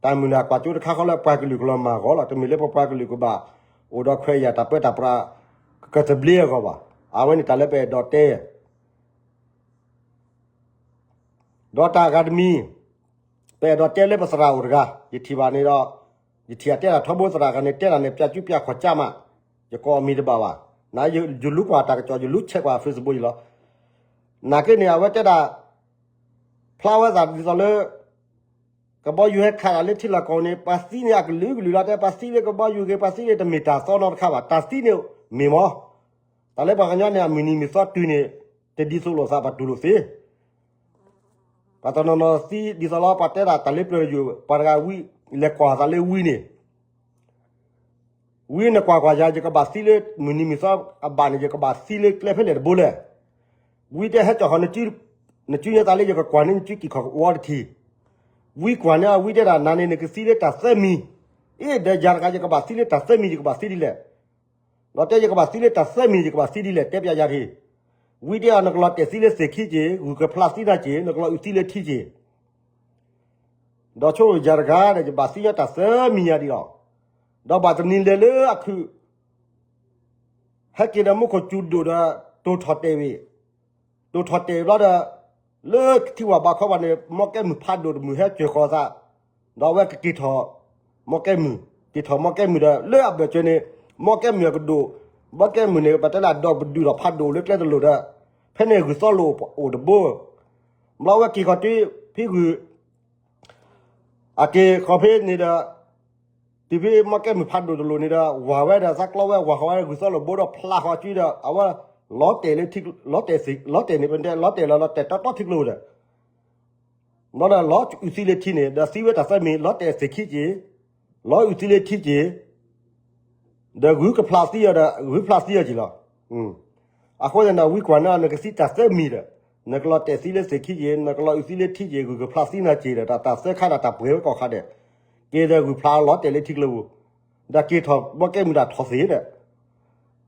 တၢ်မုၢ်လၢ်ကွၢ်ကၠိတခါဃီလၢပှၤကလုာ်ကလီၤမၢ်အဂီၢ်လီၤ. တမ့ၢ်လၢပပှၤကလုာ်ကဘၣ် အိၣ်ဒီးခွဲးယာ်တၢ်ပၢတၢ်ပြး ကကသဘျ့အဂီၢ်ဘၣ်. အဝဲန့ၣ်တၢ်လၢပအဲၣ်ဒိးတဲ ဒီးတၢ်အဂၤတမံၤ ပအဲၣ်ဒိးတဲလၢပသရၣ်အိၣ်တဂၤ ယထံၣ်ဘၣ်န့ၣ်ဒီး ယထံၣ်အတဲဒၣ်ထီဘိသရၣ်တဂၤန့ၣ် တဲဒၣ်န့ၣ် ပျးကူပျးခီၣ်ကၢ်မး ယကိးအမံၤတဘၣ်ဘၣ်. နယလူၤကွၢ်တၢ်ကစီၣ် ယလူၤဆဲးကွၢ် Facebook ယလီၤ. နာ်က့န့ၣ် အဝဲတဲဒၣ် ဖျါဝဲသးဒ်သိးလၢ ကဘီယူၤဟဲခးတၢ်လၢထံလီၢ်ကီၢ်န့ၣ် ပှၤသံန့ၣ်အကလုာ်ကလုာ်လီၤ. တဲပှၤသံလၢကဘီယူၤဂ့ၤ ပှၤသံန့ၣ်တမ့ၢ်တၢ်သီနီတခါဘၣ်. တၢ်သံန့ၣ်မ့ၢ်မီၢ် တၢ်လၢပှၤကညီန့ၣ် အမုၢ်နံၤမုၢ်သီတုၤန့ၣ် တဒ်သိးလိာ်သး ပှၤတူၢ်လိာ်သ့ ပှၤတနီၤနီၤသံဒ်သိးလီၤ ပှၤတဲဒၣ်တၢ်လၢပျၢၤယိာ် ပှၤတဂၤဝံ လဲၤကွၢ်သးလၢဝံန့ၣ် ဝံနကွၢ်ကွၢ်ယၤ ယကဘၣ်သံလၢမုၢ်နံၤမုၢ်သီအဘၣ်န့ၣ် ယကဘၣ်သံလၢကျဲဖဲလဲၣ်တဘိလဲၣ်. ဝံတဲဟဲကၠီၣ်ဃီ နစုညါသးလၢယကကွၢ်န့ၢ်နစုကံၢ်ခီၣ်ဝီတထံၣ်. ဝံကွၢ်န့ၢ်အဝံတဲဒၣ် နၤန့ၣ် နကသံလၢတၢ်သၢမံၤ. အ့ၣ် ဒီးယၤတဂၤ ယကဘၣ်သံလၢတၢ်သၢမံၤ ယကဘၣ်သံဒ်လဲၣ်. ဒီးတဲယကဘၣ်သံလၢတၢ်သၢမံၤ ယကဘၣ်သံဒ်လဲၣ် တဲပျးယၤတ့ၢ်. ဝံတဲအီၤ နကလီၤတဲာ်သံလၢသ့ၣ်ခံက့ၢ်, ဂုၢ်ကဖျါသံနၤက့ၢ်, နကလီၤအုးသံလၢထံက့ၢ်. ဒီးဆိယၤတဂၤဒီး ယဘၣ်သံညီတၢ်သၢမံၤညါဒံးလီၤ. ဒီးဘၣ်တနံၤလဲၤလၢအခုၣ် ဟဲက့ၤဒီးမူခိၣ်စူၤဒိၣ်ဒီး တိၢ်ထီၣ်တဲာ်ဝံၤ, တိၢ်ထီၣ်တဲာ်ဝံၤဘျီဒီး လၢထံဝၢ်ဘးခီဘၣ်န့ၣ် မီကဲမုၢ်ဖးဒိၣ်တမုၢ်ဟဲစၢၤဃီၤသး, ဒီးအဝဲကက့ၤထီၣ် မီကဲမုၢ်, က့ၤထီၣ်မီကဲမုၢ်ဒီး လၢအဘၢၣ်စၢၤန့ၣ် မီကဲမုၢ်အကဒိၣ်, မီကဲမုၢ်န့ၣ် ပတဲလၢအဒီပဒုၣ်ဒီးဖးဒိၣ်လၢကျဲတလိၤဒီး ဖဲန့ၣ်ဂုၢ်သီလိာ်အိၣ်တဘိ, ဘျီဝဲက့ၤဃီၤတုၤ ဖံဂုၢ် အက့ၤဃီၤဖဲန့ၣ်ဒီး တုၤဖဲမီကဲမုၢ်ဖးဒိၣ်တလိၤန့ၣ်ဒီး ဝၤဝဲဒီးသးကျီဝဲ ဝၤဃီၤဝဲဂုၢ်သီလိာ်ဘိဒီးဖျါဃီၤစုဒီး အဝဲ လီၤတဲာ်လၢထံ လီၤတဲာ်သ့ၣ် လီၤတဲာ်န့ၣ် ပတဲလီၤတဲာ်လီၤ လီၤတဲာ်တီတီထံကျိဒီး ဘျီဒီးလီၤအုးသံလၢထံန့ၣ် ဒီးသံဝဲတၢ်သၢမံၤ လီၤတဲာ်သ့ၣ်ခံက့ၢ်, လီၤအုးသံလၢထံက့ၢ်, ဒီးဂုၢ်ကဖျါသံအီၤဒီး ဂုၢ်ဖျါသံအီၤက့ၢ်လီၤ. အဃိသတးန့ၣ် ဝံကွၢ်န့ၢ်အီၤ နကသံတၢ်သၢမံၤဒီး နကလီၤတဲာ်သံလၢသ့ၣ်ခံက့ၢ်, နကလီၤအုးသံလၢထံက့ၢ်, ဂုၢ်ကဖျါသံနၤက့ၢ်ဒီး တၢ်သၢခါဒီးတၢ်ပှဲၤဝဲကိးခါဒီး က့ၤဒီးဂုၢ်ဖျါလီၤတဲာ်လၢထံကျိပူၤ, ဒီးက့ၤထီၣ်မီကဲမုၢ်ဒီးထီၣ်သ့ၣ်ဒီး လီၤတဲာ်သ့ၣ်ခံက့ၢ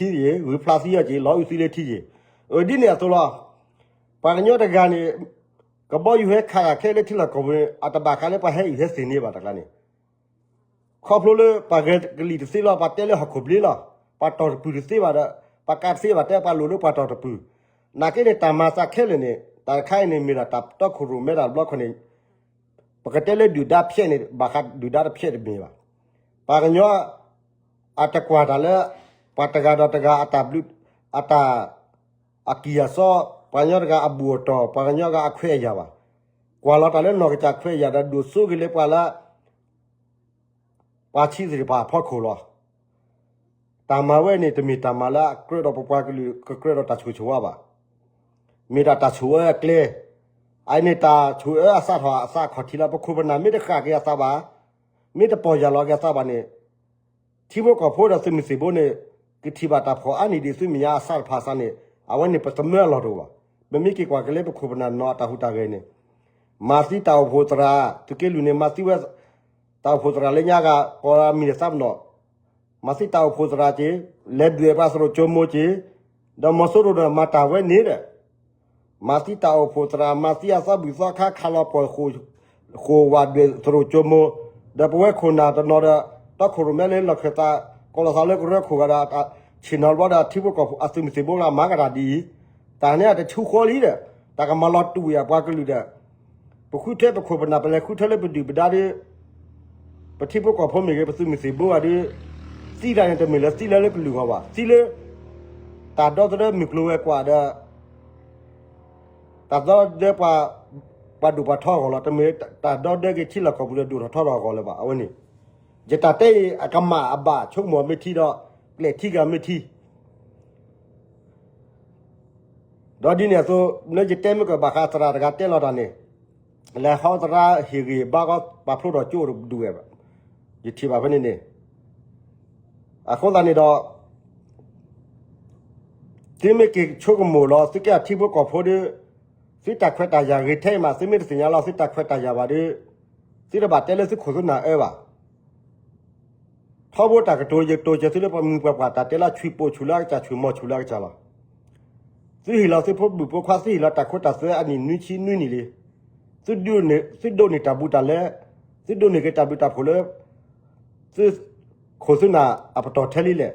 ်, ဂုၢ်ဖျါသံအီၤက့ၢ်, လီၤအုးသံလၢထံက့ၢ်. အၢ ဒ်န့ၣ်အသိးလီၤ. ပှၤကညီတဂၤန့ၣ် ကဘီယူၤဟဲခးဂၤခဲလၢာ်ထံလီၢ်ကီၢ်ပူၤန့ၣ် အတဘၣ်ဃးလၢပှၤဟဲအုၣ်ဟဲသ့ၣ်န့ၣ်ဘၣ်တဂၤန့ၣ် ခီဖျိလၢပှၤဂဲၤကလံၣ်တသ့လီၤ ပှၤတဲလၢဟီၣ်ခိၣ်ဘျ့လီၤ. ပှၤတီၢ်တပုၢ်တသ့ဘၣ်ဒီး ပှၤကးတသ့ဘၣ်တဲပှၤလိၣ်လၢပှၤတီၢ်တပုၢ်. နာ်က့န့ၣ် တၢ်မၤသးခဲလၢာ်န့ၣ် တၢ်တခါအံၤန့ၣ် မ့ၢ်ဒၣ်တၢ်တီခိၣ်ရိၣ်မဲဒၣ်တဘျီခီန့ၣ် ပကတဲလၢဒုၣ်ဒါဖျဲးန့ၣ် ဘၣ်ဃးဒုၣ်ဒါတဖျဲးတမ့ၢ်ဘၣ်. ပှၤကညီ အတကွၢ်တၢ်လၢ ပှၤတဂၤဒီးတဂၤအတၢ်ဘျုး အတၢ် အကံၢ်အစီ, ပှၤကညီတဂၤအဘူၣ်အတီၢ်, ပှၤကညီတဂၤအခွဲးအယာ်ဘၣ်. ကွၢ်လီၤတၢ်လၢနီၢ်ကစၢ်ခွဲးအယာ်ဒီးဒိၣ်စိက့ၤလၢပှၤလၢ ပှၤဆံးသ့ၣ်တဖၣ်အဖီခိၣ်လီၤ. တၢ်မၤဝဲန့ၣ် တမ့ၢ်တၢ်မၤလၢအကြၢးဒီးပပှၤကလုာ် ကကြၢးဒီးတၢ်ဆိၣ်ဂ့ၤဆိၣ်ဝါဘၣ်. မ့ၢ်ဒၣ်တၢ်ဆိၣ်အၢအကျဲ, အအံၤန့ၣ်တၢ်ဆိၣ်အၢအစးထီၣ်အသးအခီၣ်ထံးလီၤ. ပခိၣ်ပနၢ်မ့ၢ်တဃၣ်က့ၤအသးဘၣ်, မ့ၢ်တပီၢ်ယၢ်လီၤက့ၤအသးဘၣ်န့ၣ် ထံဖိကီၢ်ဖိဒီးသုးမုၢ်သံၣ်ဘိန့ၣ် ကထံၣ်ဘၣ်တၢ်ဖှီၣ်အါနံၣ်ဒံးသုမဲာ်ညါအစးတဖၣ်အသးန့ၣ် အဝဲန့ၣ်ပသမၢအလီၢ်တအိၣ်ဘၣ်. ပမ့ၢ်က့ၤကွၢ်က့ၤလၢပခိၣ်ပနၢ်နီၢ်အတၢ်ဟူးတၢ်ဂဲၤန့ၣ် မၤသံတၢ်အိၣ်ဖှိၣ်သရၣ် သုးက့လွံၢ်န့ၣ် မၤသံဝဲ တၢ်အိၣ်ဖှိၣ်သရၣ်လၢညါဂၤ ကိးမံၤန့ၣ်သးပနီၣ် မၤသံတၢ်အိၣ်ဖှိၣ်သရၣ်က့ၤ, လဲၤဒွဲၣ်ပှၤသရိာ်ကၠိမိၤက့ၤ, ဒီးမီၤစိရိၤဒီးမၤတၢ်ဝဲန့ၣ်ဒီး မၤသံတၢ်အိၣ်ဖှိၣ်သရၣ် မၤသံအသီဘူၣ်သီခါ ခးလီၤပှီၢ် ဃိၣ်ဝးဒွဲၣ်သရိာ်ကၠိမိၤ, ဒီးပဝဲခိၣ်နၢ်တနီၤဒီး တီခိၣ်ရိၣ်မဲလၢလီၢ်ခၢၣ်သး ကိးလီၤသးလၢကရၢခိၣ်ဂၤဒီး ဆ့ၣ်နီၤဘျီဒီးထံဖိကီၢ်ဖိအသုးမုၢ်သံၣ်ဘိလၢမၤကတၢ်ဒ်အံၤ, တၢ်န့ၣ်အတဆူဃီလံဒီး တၢ်ကမၤလီၤတူာ်ဝဲအပှၤကလုာ်ဒီး ပဃုထၢပခိၣ်ပနၢ် ပလဲၤဃုထၢလၢပဒုၣ်ပဒါဒီး ပထံဖိကီၢ်ဖိမ့ၢ်ဂ့ၤ ပသုးမုၢ်သံၣ်ဘိဂၤဒီး သံတၢ်န့ၣ်တမ့ၢ်လၢသံလၢလၢကလုာ်ဂီၢ်ဘၣ်, သံလၢ တၢ်ဒီသဒၢမုၢ်ကျိၤဝဲၤကွာ်ဒီး တၢ်ဒီသဒၢပှၤ ပှၤဒိၣ်ပှၤထီအဂီၢ်လီၤ. တမ့ၢ်တၢ်ဒီသဒၢက့ၤထံလီၢ်ကီၢ်ပူၤဒီးဒိၣ်ထီၣ်ထီထီၣ်အဂီၢ်လၢၤဘၣ်. အဝဲန့ၣ် ယတၢ်တဲအံၤ အကမၣ်အဘၣ် ဆိကမိၣ်မ့ၢ်ထံဒီး ကျဲၣ်ထံဂၤမ့ၢ်ထံ ဒီးဒ်န့ၣ်အသိး လၢယတဲမ့ၢ်ကဘၣ်ဃးသရၣ်တဂၤတဲလီၤတၢ်န့ၣ် လဲၤဟီသရၣ်ဟ့ၣ်ဂံၢ်ဘါကီး ပာ်ဖျိထီၣ်ကၠိအိၣ်တဒူၣ်ဝဲဘၣ်. ယထံၣ်ဘၣ်ဖဲန့ၣ်န့ၣ် အဃိသတးန့ၣ်ဒီး သုမ့ၢ်က့ၤဆိကမိၣ်လီၤ သုကဲထံဖိကီၢ်ဖိဒီး သုတၢ်ခွဲးတၢ်ယာ်ဂ့ၤထဲအံၤမး သုမ့ၢ်တသ့ၣ်ညါလီၤ သုတၢ်ခွဲးတၢ်ယာ်ဘၣ်ဒီး သုတဘၣ်တဲလၢသုခိၣ်သုနၢ်အၢဘၣ်. ထီဘိတၢ်ကတိၤ ယကတိၤစၢၤသုလၢပှၤမုၢ်ပှၤပှၢ် တၢ်တဲလၢ ဆွံၣ်ပိာ်ဆူၣ်လၢအကစၢ် ဆွံၣ်မီၤဆူၣ်လၢအကစၢ်လီၤ. သုဟ့ၣ်လီၤသုဖိမုၣ်ဖိခွါ သုဟ့ၣ်လီၤတၢ်ခိတၢ်သွဲအနံၣ်နွံဆံနွံနံၣ်လံ. သုဒိးန့ၢ်တၢ်ဘျုးတၢ်လဲ, သုဒိးန့ၢ်က့ၤတၢ်ဘျုးတၢ်ဖှိၣ်လၢ သုခိၣ်သုနၢ်အပတီၢ်ထဲလံလဲၣ်.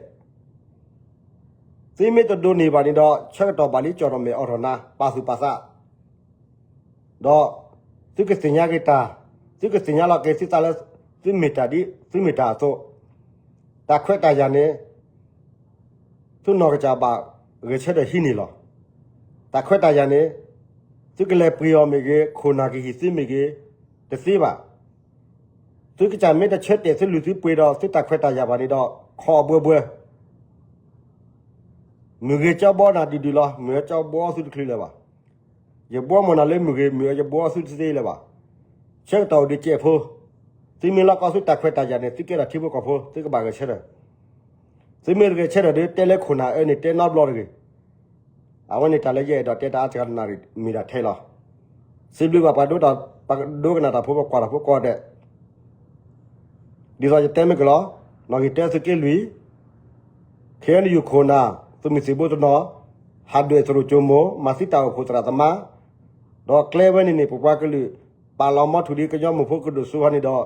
သုမ့ၢ်တဒိးန့ၢ်ဘၣ်န့ၣ်ဒီး ဆၢကတီၢ်ဘၣ်လံ ကၠီၣ်ထီၣ်မဲာ်အိးထီၣ်နါ ပာ်သူၣ်ပာ်သး ဒီး သုကသ့ၣ်ညါက့ၤတၢ်, သုကသ့ၣ်ညါလီၤက့ၤသုသးလၢ သုမ့ၢ်တၢ်ဒ် သုမ့ၢ်တၢ်အသိး, တၢ်ခွဲးတၢ်ယာ်န့ၣ် သုနီၢ်ကစၢ်ဘၣ်ဂဲၤဆၢထၢၣ်ဟံးန့ၢ်လီၤ. တၢ်ခွဲးတၢ်ယာ်န့ၣ် သုကလဲၤပှ့ၤအီၤမ့ၢ်ဂ့ၤ, ခိၣ်နၢ်ကဟံၣ်သုမ့ၢ်ဂ့ၤ, တသ့ဘၣ်. သုကစၢ်မ့ၢ်တဆၢတဲာ်သုလုၢ်သုပှ့ၤဒီး သုတၢ်ခွဲးတၢ်ယာ်ဘၣ်န့ၣ်ဒီး ခီအဘှဲဘှဲ မုၢ်ဂ့ၤကၠီဘှီနၤဒုးဒုးလီၤ, မုၢ်ဂ့ၤကၠီဘှီသုတချုးလၢၤဘၣ်. ယဘှီမီၢ်နၤလၢမုၢ်ဂ့ၤ, မုၢ်ဂ့ၤယဘှီသုတသ့လၢၤဘၣ်. ဆၢကတီၢ်အိၣ်ဒံးကဲးဖိ, သုမ့ၢ်လီၢ်ကီသုတၢ်ခွဲးတၢ်ယာ်န့ၣ် သုကဲထီၣ်ထံဖိကီၢ်ဖိ သုကဘၣ်ဂဲၤဆၢထၢၣ်. သုမ့ၢ်တဂဲၤဆၢထၢၣ်ဒီး တဲလၢခိၣ်နၢ်အၢန့ၣ် တဲနီတဘျီတဂ့ၤ. အဝဲန့ၣ်တၢ်လၢယအဲၣ်ဒိးတဲတၢ်အါတဂၤတနၣ်ရံၣ်မ့ၢ်ဒၣ်ထဲလီၤ. စံးဘျုးဘၣ်ပှၤဒိကနၣ်တၢ်ဖိ ပှၤကွၢ်တၢ်ဖိကိးဂၤဒဲး, ဒ်သိးယတဲမ့ၢ်ကလီၤ, နီၣ်ဂံၢ်တဲသုးက့လွံၢ်, ခ့ၣ်အဲၣ်ယူၣ်ခိၣ်နၢ်, သုးမုၢ်သံၣ်ဘိတနီၤ, ဟးဒွဲၣ်သရိာ်ကၠိမိၢ် မၤသံတၢ်အိၣ်ဖှိၣ်သရၣ်သမါ, ဒီးကျဲဝဲန့ၣ်န့ၣ် ပပှၤကလုာ် ပာ်လီၤမီထူၣ်ဒ်ကညီမုၢ်ဖိကဒိၣ်စိဟီန့ၣ်ဒီး,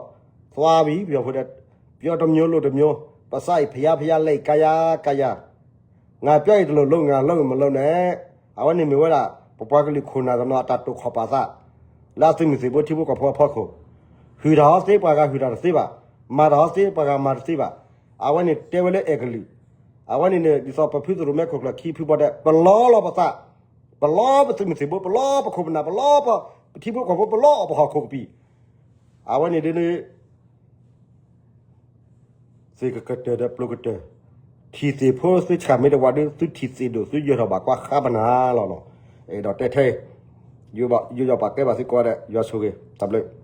သွါဝံၤ ပယီၤဖိဒီး, ပြောတစ်မျိုး လုပ်တစ်မျိုး, ပစးအံၤဖယါဖယါ လဲၤကါယါကါယါ, ငါပြောရင်တလုပ်လုပ် ငါလုပ်ရင်မလုပ်နဲ့, အဝဲန့ၣ်မ့ၢ်ဝဲဒၣ် ပပှၤကလုာ်ခိၣ်နၢ်တနီၤအတၢ်တိာ်ခီၣ်ပာ်သး, လၢအသုးမုၢ်သံၣ်ဘိထံဖိကီၢ်ဖိအဖီခိၣ်, ဟုၣ်တၢ်ဟီသ့ပှၤဂၤဟုၣ်တၢ်တသ့ဘၣ်, မၤတၢ်ဟီသ့ပှၤဂၤမၤတသ့ဘၣ်, အဝဲန့ၣ်တဲဝဲလၢအဲၣ်ကလုာ်, အဝဲန့ၣ်န့ၣ် ဒ်သိးပဖုသရိာ်မဲခိၣ်ကျၢၢ်ခံဖုဘီဒဲး ပလီလီၤပသး, ပလီပသုးမုၢ်သံၣ်ဘိ ပလီပခိၣ်ပနၢ် ပလီပထံဖိကီၢ်ဖိ ပလီအီၤပဟီၣ်ခိၣ်ကပံာ်, အဝဲန့ၣ်ဒ်န့ၣ် သ့ၣ်ကကတၢၢ်ဒီးပျိကတၢၢ်, ထံၣ်သ့ၣ်ဖိသုဆှၣ်မ့ၢ်တဝးဒီး သုထံၣ်သ့ၣ်ဒိၣ် သုယၢၤထီၣ်ဘၣ်ကွၢ်ဃါပနၢ်လီၤနီၤ, အဲၣ်ဒိးတဲထဲ, ယိယိပာ်ကဲဘၣ်သုကိးဂၤဒဲး ယွၤဆိၣ်ဂ့ၤ တၢ်ဘျုး